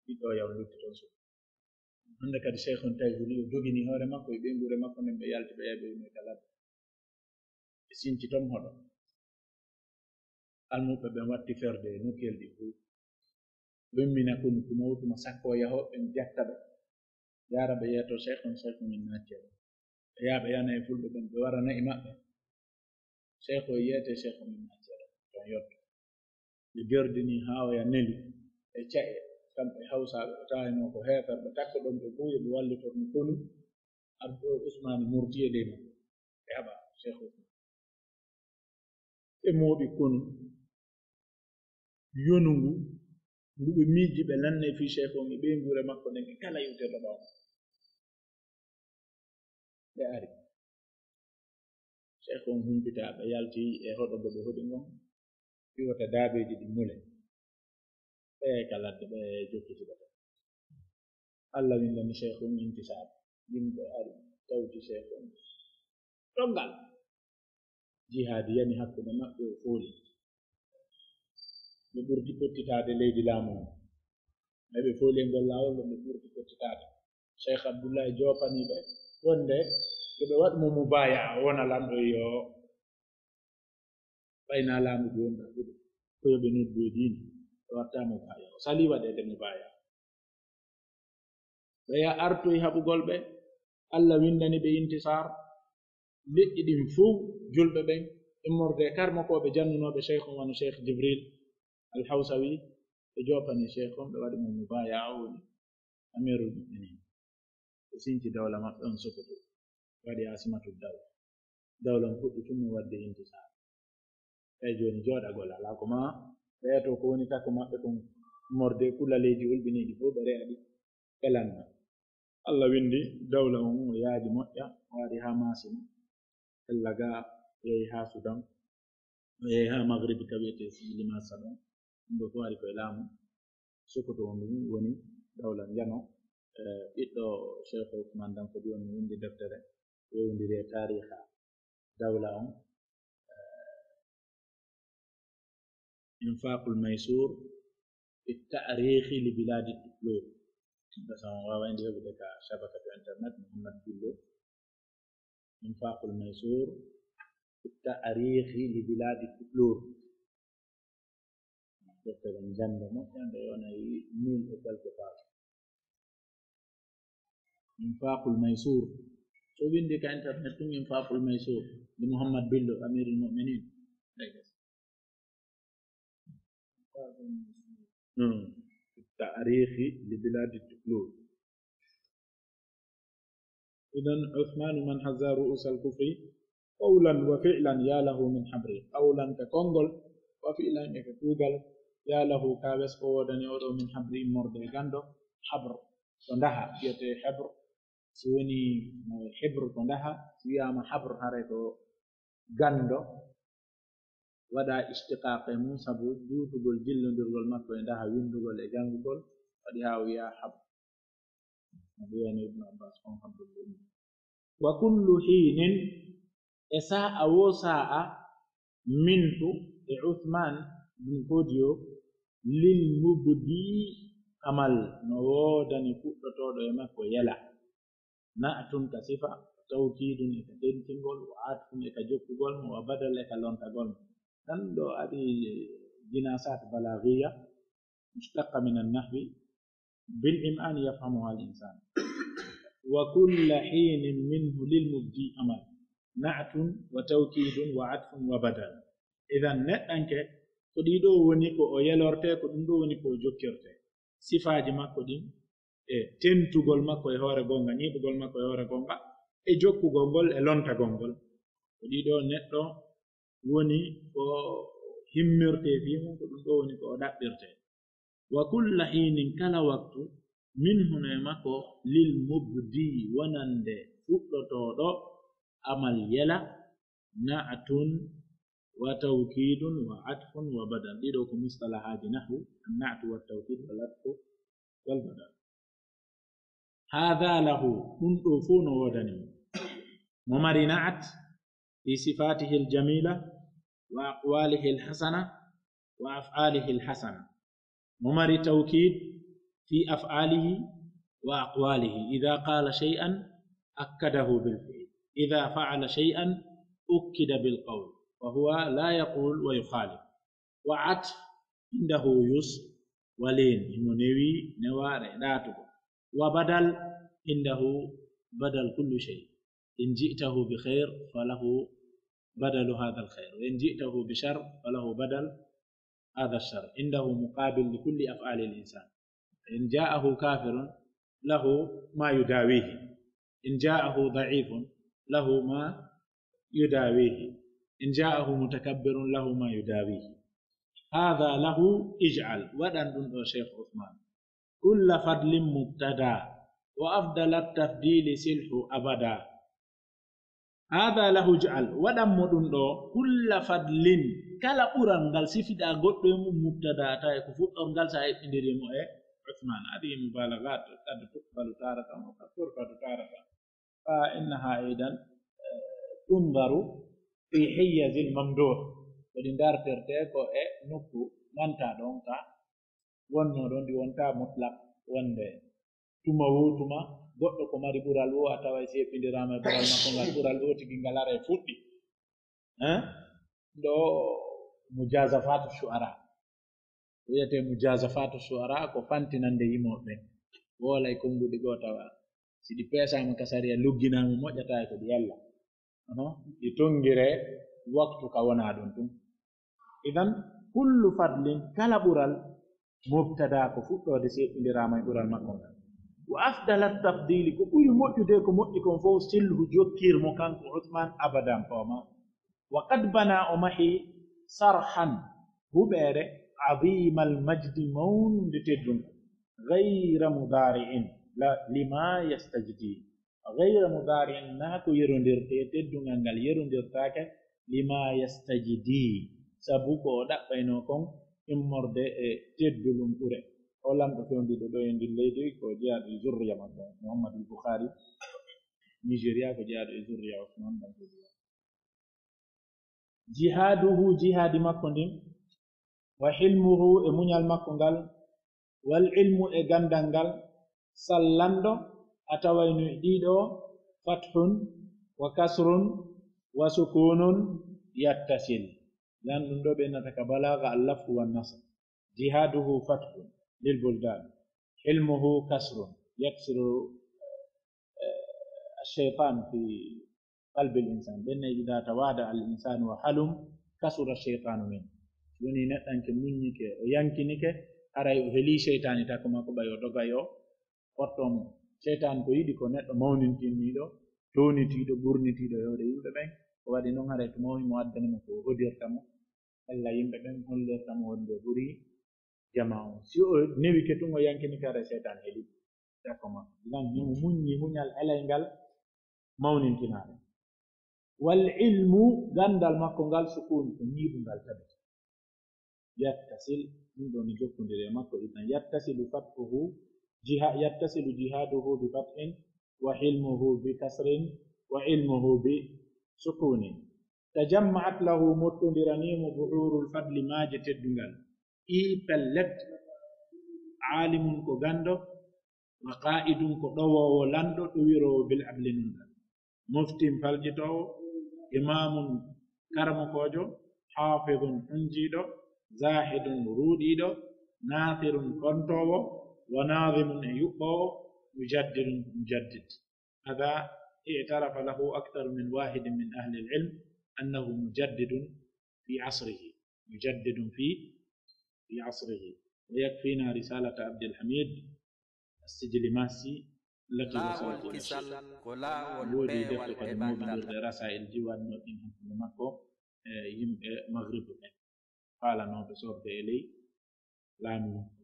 ɓiɗɗo o yaw lutti ton suka. Hande kadi Seykhun tawi huli o jogini hoore makko e ɓeynguure makko nden, ɓe yalti ɓe yahi ɓe woni ka ladde. Ɓe sinci ton hoɗo. Almuɓɓe ɓen watti ferde e nokkeeli ɗin fow. Ɓe immina konu tuma o tuma sakko yahooɓe ɓen jatta ɓe. Yaara ɓe yeeto Seykhun, Seykhun min naccere. Ɓe yaha ɓe yana e fulɓe ɓen, ɓe wara na'i maɓɓe. Seykhun yeete, Seykhun min naccere. Ton yotto. Ɓe gerdini haa oya neli e ca'e, kamɓe Hawsaaɓe, ɓe taayno ko heeferɓe, takko ɗon ɓe fow yo ɓe wallitor no konu. Abdu Usmaani murti e ley maɓɓe. Ɓe haɓa Seykhun. Ɓe mooɓi konu. Yonu ngu, ngu ɓe miijji ɓe lannay fii Seykhun e ɓeynguure makko nden e kala iwtirɗo ɗon. Ɓe ari. Seykhun humpitaa, ɓe yalti e hoɗo ngo ɓe hoɗi ngon, iwata daabeeji ɗin mule. Ɓe ka ladde, ɓe jokkiti ɓe ton. Alla winndani Seykhun intisaar. Yimɓe ari, tawti Seykhun. Ɗon ngal. Jihaadi yani hakkunde maɓɓe, o fooli. Ɓe ɓurti pottitaade leydi laamu on. Ɓay ɓe fooli e ngol laawol ɗon, ɓe ɓurti pottitaade. Cheikh Abdullahi joopanii ɓe wonde yo ɓe waɗu mo mubaaya, o wona lanɗo, yo ɓay naa laamu ɗi woni ɗaɓɓude, ko yo ɓe noddu e diina, ɓe watta mubaaya. O salii waɗeede mubaaya. Ɓeya artoyi haɓugol ɓe, Alla winndani ɓe intisaar. Leƴƴi ɗin fow, julɓe ɓen, immorde e karmokooɓe jannunooɓe Seykhun wano Sheykh Jibril Al Hawsawi, ɓe joopani Seykhun, ɓe waɗi mo mubaaya, o woni Amirul Mu'minin. Ɓe sinci dawla maɓɓe on Sokoto, waɗi Asimatul Dawla. Dawla on fuɗɗi tun no waɗde intisaar. Ɓay jooni jooɗagol alaa, ko maa ɓeya to ko woni takko maɓɓe kon, morde kulaleeji ulɓiniiɗi fow, ɓe re'a ɗi, ɓe landa. Alla winndi dawla on, o yaaji moƴƴa, o ari haa Maasina, ella ga, o yehi haa Sudan, o yehi haa Magrib ka wi'etee Sidi Limasa ɗon. Ɗum ɗoo fow ari ko e laamu Sokoto on, ɗum woni dawla njano. Eh, ɓiɗɗo Sheikh Ousmane Danfodi on winndi deftere, yewndiri e taariha dawla on. Eh, Infaqul Maysur fi Taarikhi li Biladi Tuklur. Ɓe san waawayndi heɓude ka shabakatu internet, Muhammad Bello. Infaqul Maysur fi Taarikhi li Biladi Tuklur. Deftere njannde moƴƴa, nde yonay mille et quelques pages. Infaqul Maysur. So winndi ka internet tun, Infaqul Maysur, nde Muhammad Bello, Amirul Mu'minin. Ɗay gas. Hmm. Taarikhi li Biladi Tuklur. Idan, Uthmanu man hazza ru'usal kufri, qawlan wa fi'lan, ya lahu min habri. Qawlan ka konngol, wa fi'lan e ka kuugal, ya lahu ka wes ko woodani oɗo min habri immorde e ganndo, habr, ko ndaha, wiyetee habr. Si woni, eh, hebr ko ndaha, si wiyaama habr haray ko ganndo, waɗa ishtiqaaq e mum sabu juutugol jillondirgol makko e ndaha winndugol e janngugol, waɗi haa o wiyaa habr. No wi'ani Ibnu Abbaas on habrul ummi. Wa kullu hiinin, e saa'a woo saa'a, minhu, e Usmaan bun Foodiyo, lil mubdi Amal no woodani fuɗɗotooɗo e makko yela. Na'tun ka sifa, tawkiidun e ka tentingol, wa atfun e ka jokkugol mo, wa badal e ka lontagol mo. Ɗan ɗoo aɗi jinasaat balaagiya, mushtaqqa min annahwi, bil im'ani yafhamuha al insan. Wa kulla hiinin minhu lil mubdi amal. Na'tun wa tawkiidun wa atfun wa badal. Idan neɗɗanke, ko ɗii ɗoo woni ko o yelortee, ko ɗum ɗoo woni ko o jokkirtee. Sifaaji makko ɗin, e tentugol makko e hoore goonga, ñiiɓugol makko e hoore goonga, e jokkugol ngol, e lontagol ngol. Ko ɗii ɗoo neɗɗo woni ko himmirtee fii mum, ko ɗum ɗoo woni ko o ɗaɓɓirtee. Wa kulla hiinin, kala waktu, minhu no e makko, lil mubdi, wonande fuɗɗotooɗo amal yela, na'tun wa tawkiidun wa atfun wa badal. Ɗii ɗoo ko mustalahaaji nahwu, an-na'tu wa tawkiid wal atfu wal badal. Haadha lahu, ɗum ɗoo fow no woodani mo. Mo mari na'at fi sifaatihi al-jamiila wa aqwaalihi al-hasana wa af'aalihi al-hasana. Mo mari tawkiid fi af'aalihi wa aqwaalihi. Idha qaala shay'an akkadahu bil fi'l. Idha fa'ala shay'an ukkida bil qawl. Fa huwa la yaqul wa yukhaalif. Wa atf indahu yusr wa liin, himo newi newaare e ɗaatugol. Wa badal indahu badal kulli shay. In ji'tahu bi khayr falahu badalu hadha al khayr. Wa in ji'tahu bi shar falahu badal hadha al shar. Indahu muqabil li kulli af'ali al insan. In ja'ahu kafirun lahu ma yudawihi. In ja'ahu da'ifun lahu ma yudawihi. In ja'ahu mutakabbirun lahu ma yudawihi. Hadha lahu ij'al. Waɗan ɗum ɗoo Sheikh Usman. Kulla fadlin mubtada. Wa afdala tafdili silhu abada. Hadha lahu ij'al. Waɗan mo ɗum ɗoo. Kulla fadlin. Kala ɓural ngal sifiɗaa goɗɗo e mum mubtada, tawi ko fuɗɗorgal sa eɓɓindiri mo e Usman. Hadihi mubalaghat, qad tuqbalu taratan wa qad turfadu taratan. Fa innaha aidan, eh, tundaru fi hiyazil mamduh. Ko ɗi dartirte ko e nokku manta ɗon ka wonno ɗon, ɗi wonta mutlaq wonde tuma wo tuma goɗɗo ko mari ɓural wo a taway si eɓɓindiraama e ɓural makko ngal, ɓural o tigi ngal aray fuɗɗi. Eh? Ɗo mujazafatu shu'ara. Ko wiyetee mujazafatu shu'ara ko fantinande yimooɓe ɓen. Woolay konnguɗi goo tawa si ɗi peesaama ka sariya lugginaama moƴƴataa ko ɗi yalla. Oho, ɗi tonngiree waktu ka wonaa ɗun tun. Idan, kullu fadlin, kala ɓural, mubtada ko fuɗɗoode si eɓɓindiraama e ɓural makko ngal. Wa afdala tafdili, ko ɓuri moƴƴude ko moƴƴi kon fow, silhu jokkir mo kanko Usman abadan fawma. Wa qad bana o mahi sarhan huɓeere azimal majdi mawnde teddungal. Gayra mudari'in la lima yastajdi. Gayra mudari'in na ko yerondirte teddungal ngal yerondirtaake lima yastajdi sabu ko o ɗaɓɓaynoo kon immorde e teddulum ɓure. O lamɗo fewndiiɗo ɗo e ndin leydi ko jeyaaɗo e zurriya makko Muhammad al Bukhari. Nigeria ko jeyaaɗo e zurriya Usman dan ko jeyaaɗo. Jihaaduhu, jihaadi makko ndin, wa hilmuhu e muñal makko ngal, wal ilmu e ganndal ngal, sallanɗo a tawayno e ɗiɗo fathun wa kasrun wa sukunun yattasil. Lan ɗum ɗo ɓe innata ka balaaga al lafhu wan nasr. Jihaaduhu fathun lil buldan. Hilmuhu kasrun yaksiru, eh, ash-shaytan fi qalbil insan. Ɓen ne, ida tawada al insanu wa halum kasura shaytanu min. Woni neɗɗanke muññike, o yankinike, haray o heli shaytani takko makko ɓay o doga yo fotto mo. Shaytan ko yiɗi ko neɗɗo mawnintinniiɗo, townitiiɗo, ɓurnitiiɗo e hoore yimɓe ɓen. Ko waɗi non haray ko mawni mo addani mo ko o hodirta mo. Alla yimɓe ɓen hollirta mo wonde o ɓuri jamaa on. Si o newike tun o yankinike haray shaytan heli takko makko. Lan himo muññi muñal elayngal mawnintinaare. Wal ilmu, ganndal makko ngal, sukun, ko ñiiɓungal tabiti. Yattasil, ɗum ɗoo no jokkondiri e makko, idan yattasilu fathuhu, jiha-, yattasilu jihaduhu bi fathin, wa hilmuhu bi kasrin, wa ilmuhu bi sukunin. Tajamma'at lahu, mottondiranii mo, buhurul fadli, maaje teddungal. Ɗii pellet, Aalimun ko ganndo, wa qaa'idun ko ɗowoowo lanɗo, ɗowiroowo bil adli nunɗal. Muftin palƴitoowo, imaamun karamokoojo, haafidun hunjiiɗo, zaahidun ruuɗiiɗo, naasirun kontoowo, wa naazimun e yuɓɓoowo, mujaddidun ko mujaddid. هذا اعترف له أكثر من واحد من أهل العلم أنه مجدد في عصره، مجدد في، في عصره. ويكفينا رسالة عبد الحميد السجلماسي التي وصلت إلى الشيخ. Woodi defte kadi mawɓindirɗe Rasaa'il ji waɗno ɗin hakkunde makko e yimɓe Maghrib ɓen, faalanooɓe sorde e ley laamu makko.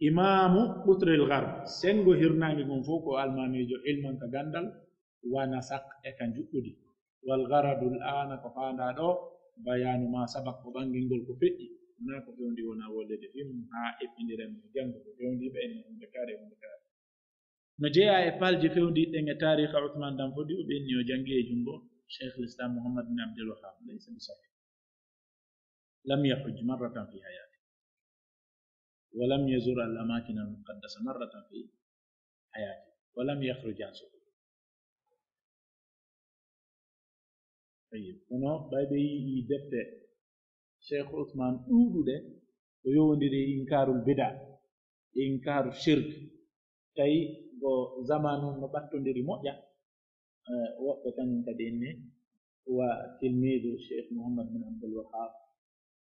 Imaamu Qutril Gharb, senngo hirnaange ngon fow ko almaamiijo, ilman ka ganndal, wa nasaq e ka njuɓɓudi. Wal gharadu al aana, ko faandaa ɗoo, bayaanu maa sabaq, ko ɓanngingol ko feƴƴi, wonaa ko fewndi wonaa wolleede fii mum haa eɓɓindiren mo e janngo ko fewndii ɓe en huunde kaari e huunde kaari. No jeyaa e palji fewndiiɗi ɗen e taariika Usmaan Dan Fodiw, ɓe inni o janngi e junngo Sheikhul Islam Muhammad bin Abdul Wahhab, laysa bi sahih. لم يحج مرة في حياته، ولم يزر الأماكن المقدسة مرة في حياته، ولم يخرج عن سبيله. Tayyib. Kono ɓay ɓe yi'ii defte Sheikh Usmaan ɗuuɗuɗe, ko yowondiri e inkaarul bida, e inkaaru shirk, tawi ko zamaanu no ɓattondiri moƴƴa, eh, woɓɓe kañum kadi inni, wa tilmiidu Sheikh Muhammad bin Abdul Wahhab,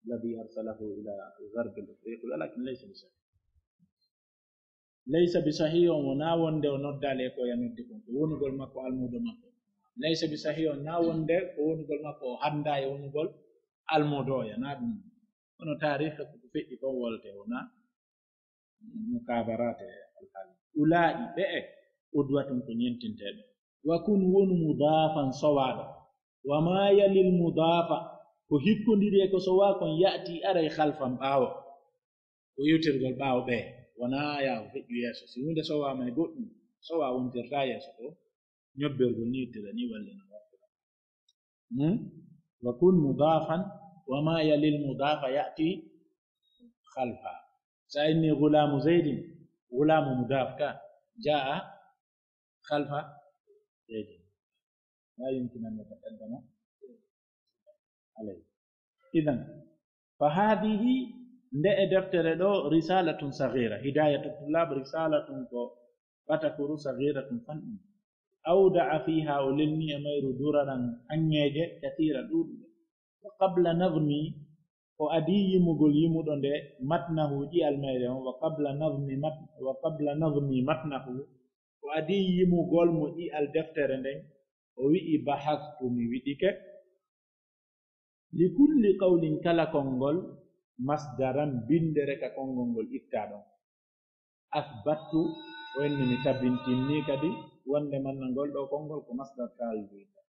الذي أرسله إلى غرب الإفريقي، ولكن ليس بصحيح. Laysa bi sahih on wonaa wonde o noddaali e ko ya noddi kon, ko wonugol makko almuudo makko. Laysa bi sahih on naa wonde ko wonugol makko o hanndaa e wonugol almuudo o ya, naa ɗum. Kono taariika ko ko feƴƴi kon wolte, wonaa mukaabaraate alhaali. Ulaa'i, ɓe'e, qudwatun ko ñentinteeɓe. Wa kun, wonu mudaafan sowaaɗo. Wa maa yalil mudaafa, ko hikkondiri e ko sowaa kon, ya'ti, aray, khalfan, ɓaawo. Ko iwtirgol ɓaawo ɓee, wonaa yaa ko feƴƴu yeeso. Si huunde sowaama e goɗɗum, sowaa wontirtaa yeeso ko ñobbergol ni ittira ni walla na wartira. Hmm? Wa kun mudaafan, wa maa yalil mudaafa ya'ti khalfa. Sa inni gulaamu Zaydin, gulaamu mudaaf ka, jaa'a khalfa Zaydin. La yumkin an yataqaddama alayhi. Idan, fa haadihi, nde e deftere ɗoo, risaalatun sagiira, Hidaayatu Tullaab, risaalatun ko batakuru sagiiratun fanɗun. Awda'a fiihaa, o lelni e mayru duraran haŋŋeeje kasiira ɗuuɗuɗe. Wa qabla nadmi, ko adii yimugol yimuɗo nde, matnahu ƴi'al mayre on, wa qabla nadmi mat-, wa qabla nadmi matnahu, ko adii yimugol mo ƴi'al deftere nden, o wi'i, bahastu, mi wiɗike, li kulli qawlin, kala konngol, masdaran, binndere ka konngol ngol ittaa ɗon. Asbattu, o inni mi tabintinni kadi wonde man ngol ɗoo konngol ko masdar kaawijo ittaa.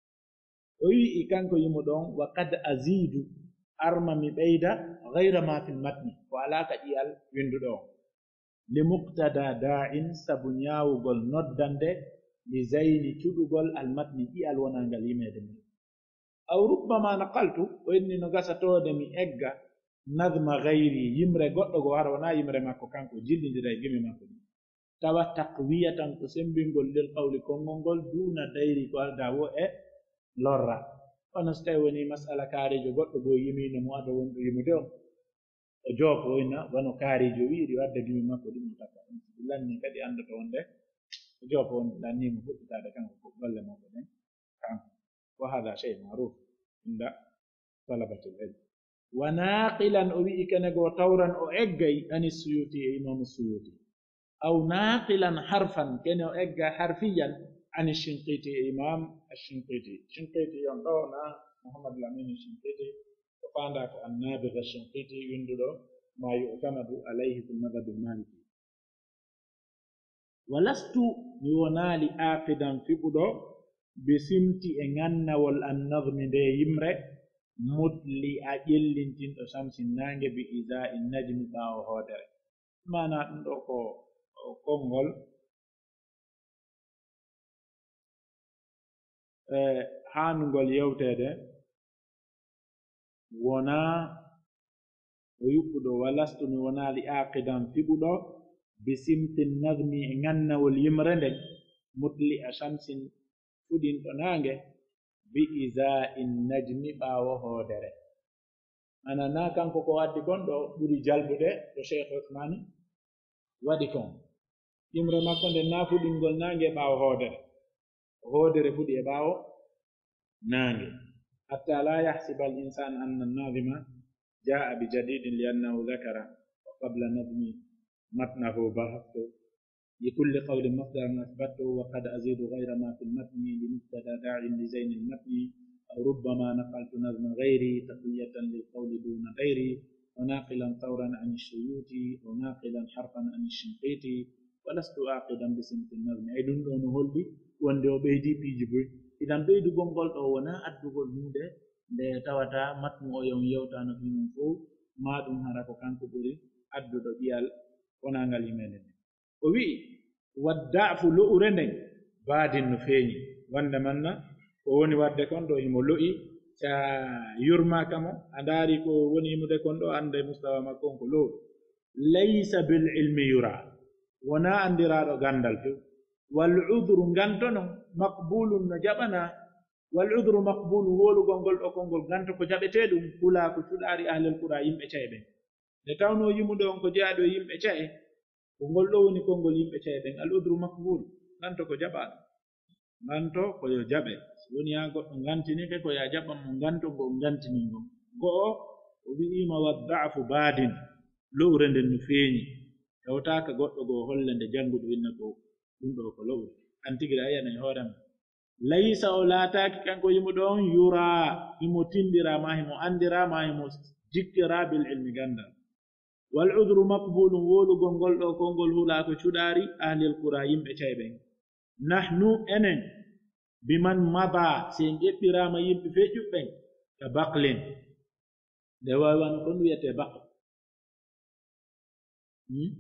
O wi'i kanko yimuɗo on, wa qad azidu, arma mi ɓeyda, ghayra ma fil matni, ko alaa ka ƴi'al winnduɗo on. Li muqtada daa'in, sabu ñaawugol noddande, li zayni, cuɗugol, al matni, ƴi'al wonaangal yimeede ngal. Aw rubbama naqaltu, o inni no gasa toode mi egga, nadma ghayri, yimre goɗɗo goo, hara wonaa yimre makko kanko, jillindira e gimi makko ɗin. Tawa taqwiyatan, ko semmbingol, lil qawli, konngol ngol, duuna dayri, ko aldaa woo e lorra. Kono si tawii wonii mas'ala kaariijo goɗɗo goo yimiino mo ado wonɗo yimude on, o joofo, o inna wano kaariijo wi'iri, o adda gimi makko ɗin, o takka ɗum. Si ɗi lannii kadi, anndoto wonde o joofo on lannii mo fuɗɗitaade kanko ko golle makko ɗen kanko. Wa haadha shay ma'ruf inda talabatil ilm. Wa naaqilan, o wi'i kene goo tawran o eggay, ani Suyuti, e Imaamu Suyuti. Aw naaqilan harfan, kene o egga harfiyan, ani Shinqiti, e Imaam Ash-Shinqiti. Shinqiti on ɗoo na Muhammad Lamin Shinqiti, o faandaa ko An-Nabiga Shinqiti, winnduɗo Ma Yu'tamadu Alayhi fil Madhhabil Maliki. Walastu, mi wonaali, aaqidan, fiɓuɗo, bi simti, e ŋannawol, an-nazmi, ndee yimre, mutli'a, ƴellintinɗo, shamsin, naange, bi izaa'i najmi, ɓaawo hoodere. Maanaa ɗum ɗoo ko, ko konngol, e, haanungol yewteede, wonaa o yuɓɓuɗo, walastu mi wonaali aaqidan fiɓuɗo, bi simti nazmi e ŋannawol yimre nden, mutli'a shamsin fuɗinɗo naange, bi iza'in najmi ɓaawo hoodere. Ana na kanko ko addi kon ɗo ɓuri jalbude ko Cheikh Ousmane waɗi kon. Yimre makko nden na fuɗingol naange ɓaawo hoodere. Hoodere fuɗi e ɓaawo naange. Hatta la yahsiba al insanu anna nazima jaa bi jadidin li annahu dhakara wa qabla nazmi matnahu bahastu. لكل قول مصدرا أثبته، وقد أزيد غير ما في المتن لمقتضى داع لزين المتن، أو ربما نقلت نظم غيري تقوية للقول دون غيري، وناقلا ثورا عن السيوطي، وناقلا حرفا عن الشنقيطي، ولست عاقدا بصنف النظم. Ay ɗun ɗoo no holli wonde o ɓeydii piiji buy. Idan ɓeydugol ngol ɗoo wonaa addugol huunde nde tawata matnu o yon yewtaano fii mum fow, maa ɗun hara ko kanko ɓuri adduɗo ƴi'al wonaangal yimɓe nden. O wi'i, "Wadda'fu lo'ure nden, baadin no feeñi." Wonde manna, ko woni waɗde kon ɗoo himo lo'i, si a yurmaaka mo, a ndaari ko woni himude kon ɗoo, annde mustawa makko on ko lo'u. "Laysa bil ilmi yura." Wonaa anndiraaɗo ganndal few. "Wal udhru," nganto non, "maqbulun," no jaɓanaa. "Wal udhru maqbulun," wowlugol ngol ɗoo konngol nganto ko jaɓetee ɗun, "hulaa ko cuɗaari ahlil qura," yimɓe ca'e ɓen. Nde tawnoo yimude on ko jeyaaɗo e yimɓe ca'e, ko ngol ɗoo woni konngol yimɓe ca'e ɓen, al udhru maqbul, nganto ko jaɓaaɗo. Nganto ko yo jaɓe. Si wonii haa goɗɗo ngantinike, ko yo a jaɓan mo nganto ngo o ngantini ngon. Go'o, o wi'iima, "Wadda'fu baadin," lo'ure nden no feeñi. Hewtaaka goɗɗo goo holle nde jannguɗo inna ko ɗun ɗoo ko lo'ure. An tigi a yi'anay hoore ma. Laysa, o laataaki kanko yimuɗo on, yuraa, himo tindiraa maa himo anndiraa maa himo jikkiraa bil ilmi ganndal. Wal udhru maqbulun, wowlugol ngol ɗoo konngol hulaa ko cuɗaari ahlil qura yimɓe ca'e ɓen. Nahnu, enen, biman mada, si en ƴeɓɓiraama yimɓe feƴƴuɓe ɓen, ka baqlin. Nde wawi wano kon wi'etee baql. Hmm?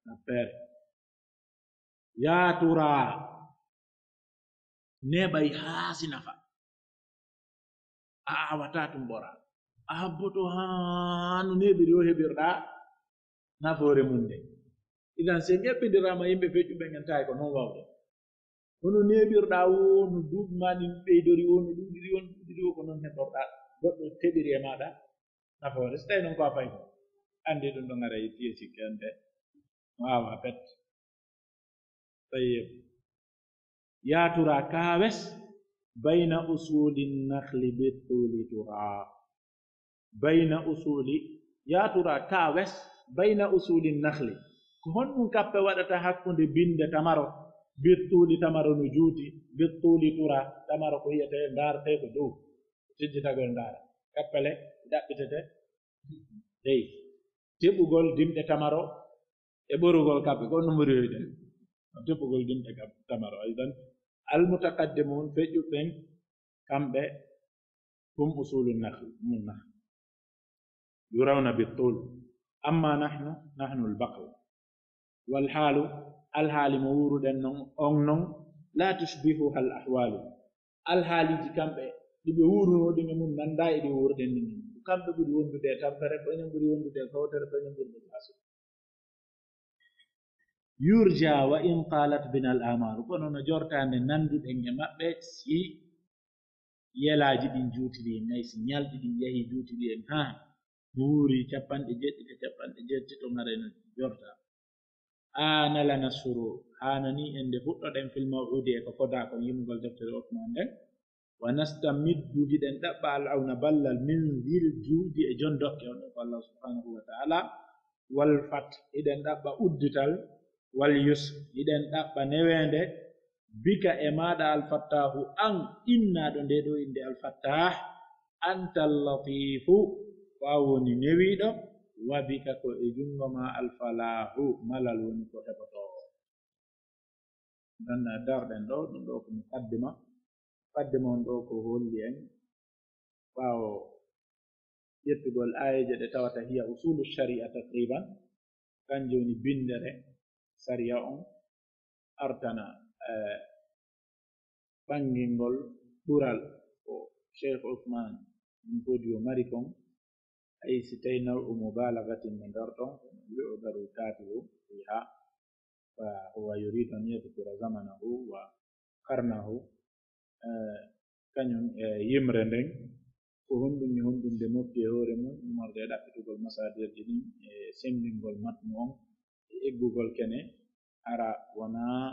Tappere. Yaa turaa, neeɓay haa si nafa. A aawataa tun ɓoraa. A habboto haa no neeɓiri o heɓirɗaa nafoore mun nden. Idan, si en ƴeɓɓindiraama yimɓe feƴƴuɓe ɓen, en tawi ko non wawde. Hono neeɓirɗaa woo, no duuɓi maa ɗin ɓeydori woo, no ɗuuɗiri woo, no ɗuuɗiri woo, ko non heɓorɗaa goɗɗo heɓiri e maaɗa nafoore. Si tawii non ko a fayi ko, anndi ɗun ɗon aray tiye sikke an de. Waawa pet. Tayyib. Yaa turaa kaawes, bayna usuli nakhli bi tuuli turaa. Bayna usuli, yaa turaa kaawes, bayna usuli nakhli. Ko honɗun kappe waɗata hakkunde binde tamaro, bi tuuli tamaro no juuti, bi tuuli turaa, tamaro ko yi'etee, ndaaretee ko dow. Tijjitagol ndaara. Kappele ɗaɓɓitete. Dey. Teɓugol dimɗe tamaro e ɓorugol kappe, ko honno ɓuri welde? Teɓugol dimɗe kam-, tamaro. Aydan, al mutaqaddimun, feƴƴuɓe ɓen, kamɓe, hum usulu nakhl, mun nakhl. Yurawna bi tul. Amma nahnu, nahnu al baql. Wal haalu, alhaali mo wuuruɗen non, on non, la tushbihuha al ahwalu. Alhaaliiji kamɓe, ɗi ɓe wuurunoo ɗin e mun nanndaa e ɗi wuurɗen ɗin. Ko kamɓe ɓuri wondude e tampere, ko enen ɓuri wondude e fawtere, ko enen ɓuri wondude e faasu. Yurja wa in talat bina al amaru, kono no jortaande nannduɗen e maɓɓe, si yelaaji ɗin juutiri en, hay si ñalɗi ɗin yahii juutiri en, haa mo wuuri capanɗe jeeɗiɗi, capanɗe jeetati, on haray no jortaa. Aana lana surur, haananii en nde fuɗɗoɗen fil maw'udi e ko fodaa kon yimugol deftere Usmaan nden. Wa nastamiddu, hiɗen ɗaɓɓa al awna ballal, min zil juudi e jon dokke on ɗo ko Allah subhanahu wa ta'ala. Wal fat, hiɗen ɗaɓɓa uddital, wal yusr, hiɗen ɗaɓɓa neweende, bika e maaɗa al fattahu, an innaaɗo nde ɗo innde al fattah, anta al latifu, ko a woni newiiɗo, wa bika ko e junngo ma al falahu, malal woni ko heɓotoo. Ganda darɗen ɗo, ɗum ɗo ko muqaddima. Muqaddima on ɗo ko holli en ɓaawo ƴettugol aayeeje ɗe tawata hiya usulu shari'a taqriban, kanjum woni bindere sariya on artana, eh, ɓangingol ɓural ko Cheikh Ousmane bin Fodio mari kon, Ay si tawi naw'u mubalagatin no nder ɗon, kono wi'o daru taatiru fiha, fa huwa yuridu an yadhkura zamanahu wa qarnahu, eh, kañum e yimre nden, ko honɗum e honɗum nde mofti e hoore mum, ummorde e ɗaɓɓitugol masaadirji ɗin, e semmbingol matnu on, e eggugol kene, hara wonaa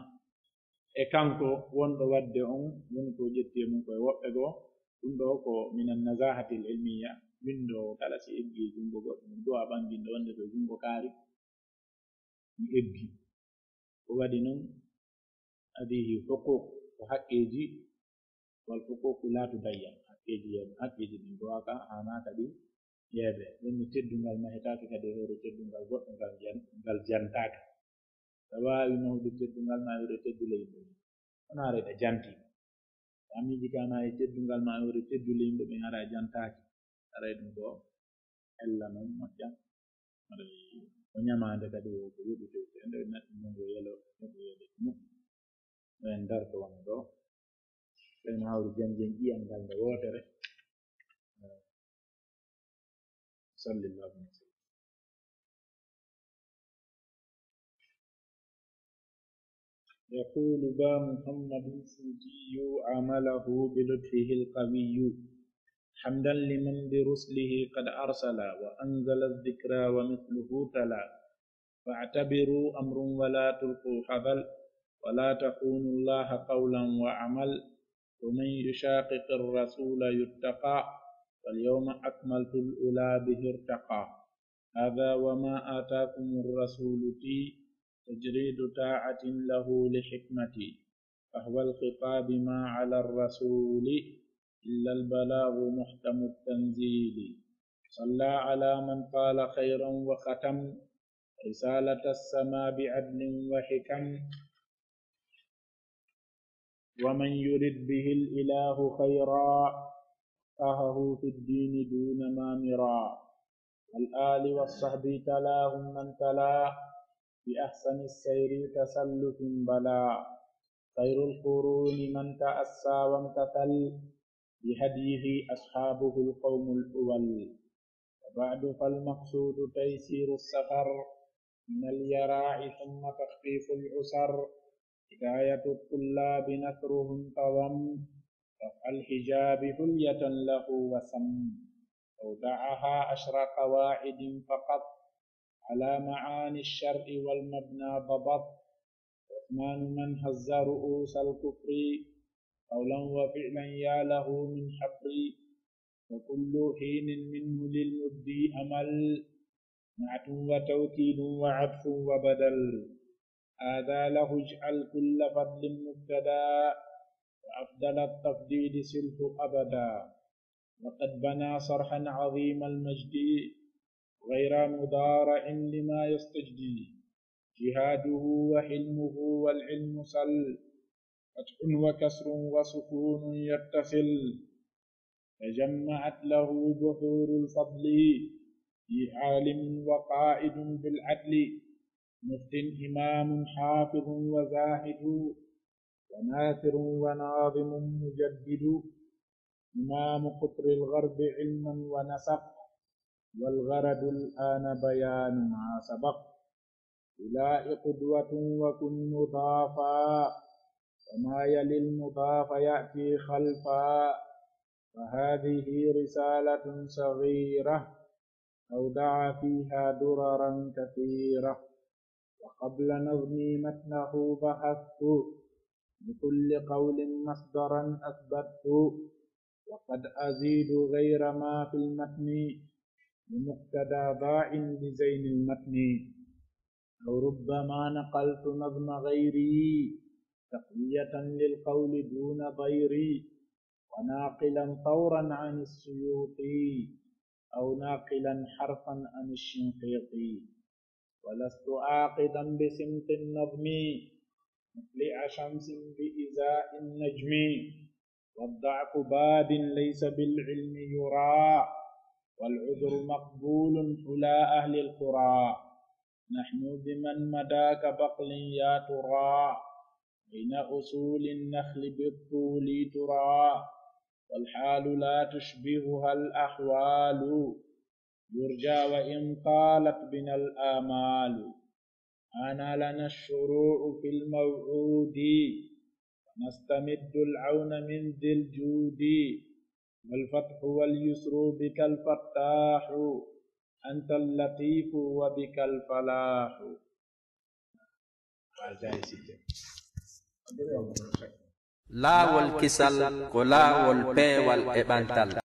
e kanko wonɗo waɗde on, woni ko ƴetti e mum ko e woɓɓe goo. Ɗum ɗoo ko minan nazahatil ilmiya, winndoowo kala si eggii junngo goɗɗo, ɗum ɗoo a ɓannginɗo wonde ko e junngo kaari, mi eggi. Ko waɗi non, hadihi huquq, ko haqqeeji, wal huququ la tudayya, haqqeeji yeeɓe, haqqeeji ɗin ɗoo ka haanaaka ɗi yeeɓe. Ɗum ni teddungal mahetaake kadi e hoore teddungal goɗɗo ngal jan-, ngal jantaaka. Aɗa waawi nawde teddungal maa, hiɗa teddula yimɓe ɓen. Kono haray hiɗa jantii. A miijii ka maa e teddungal maa, hiɗa teddula yimɓe ɓen, haray a jantaaki. Haray ɗum ko ella non moƴƴa. Haray ko ɲamaande kadi wo ko yoɓitoyte. Nde neɗɗo nango yelo, yoɓo yele ko moƴƴi. Ɓen darto wano ɗoo. Ɓen hawri janjin ƴi'al ngal nde wootere. Sallallahu alaihi wasallam. يقول با محمد الفوتي عامله بلطفه القوي، حمدا لمن برسله قد أرسل وأنزل الذكر ومثله تلا، فاعتبروا أمر ولا تلقوا حبل، ولا تخونوا الله قولا وعمل، ومن يشاقق الرسول يتقى، فاليوم أكملت الأولى به ارتقى. هذا وما آتاكم الرسول تي، تجريد طاعة له لحكمتي، فهو الخطاب ما على الرسول إلا البلاغ محكم التنزيل. صلى على من قال خيرا وختم رسالة السماء بعدل وحكم، ومن يرد به الإله خيرا فقهه في الدين دون ما مرا. والآل والصحب تلاهم من تلا بأحسن السير تسلف بلا. خير القرون من تأسى وامتثل بهديه أصحابه القوم الأول. وبعد فالمقصود تيسير السفر من اليراع ثم تخفيف العسر. هداية الطلاب نثره انتظم رفع الحجاب حلية له وسم. أودعها عشر قواعد فقط على معاني الشرع والمبنى ضبط. عثمان من هز رؤوس الكفر قولا وفعلا يا له من حفر. وكل حين منه للمبدي أمل نعت وتوكيد وعطف وبدل. هذا له اجعل كل فضل مبتدا وأفضل التفضيل صله أبدا. وقد بنى صرحا عظيم المجد غير مضارع لما يستجدي. جهاده وحلمه والعلم سل فتح وكسر وسكون يتصل. تجمعت له بحور الفضل في عالم وقائد بالعدل مفت إمام حافظ وزاهد وناثر وناظم مجدد إمام قطر الغرب علما ونسق والغرض الآن بيان ما سبق. أولئك قدوة وكن مضافا وما يلي المضاف يأتي خلفا. فهذه رسالة صغيرة أودع فيها دررا كثيرة. وقبل نظمي متنه بحثت لكل قول مصدرا أثبتت. وقد أزيد غير ما في المتن لمقتضى ضاع لزين المتن. أو ربما نقلت نظم غيري تقوية للقول دون ضير. وناقلا طورا عن السيوطي أو ناقلا حرفا عن الشنقيطي. ولست آخذا بسمط النظم مطلع شمس بإزاء النجم. والضعف باد ليس بالعلم يرى والعذر مقبول حلى أهل القرى. نحن بمن مدى كبقل يا ترى بين أصول النخل بالطول ترى. والحال لا تشبهها الأحوال يرجى وإن طالت بنا الآمال. حان لنا الشروع في الموعود، ونستمد العون من ذي الجود. والفتح واليسر بك الفتاح، أنت اللطيف وبك الفلاح. Laawol kisal ko laawol peewal e ɓantal.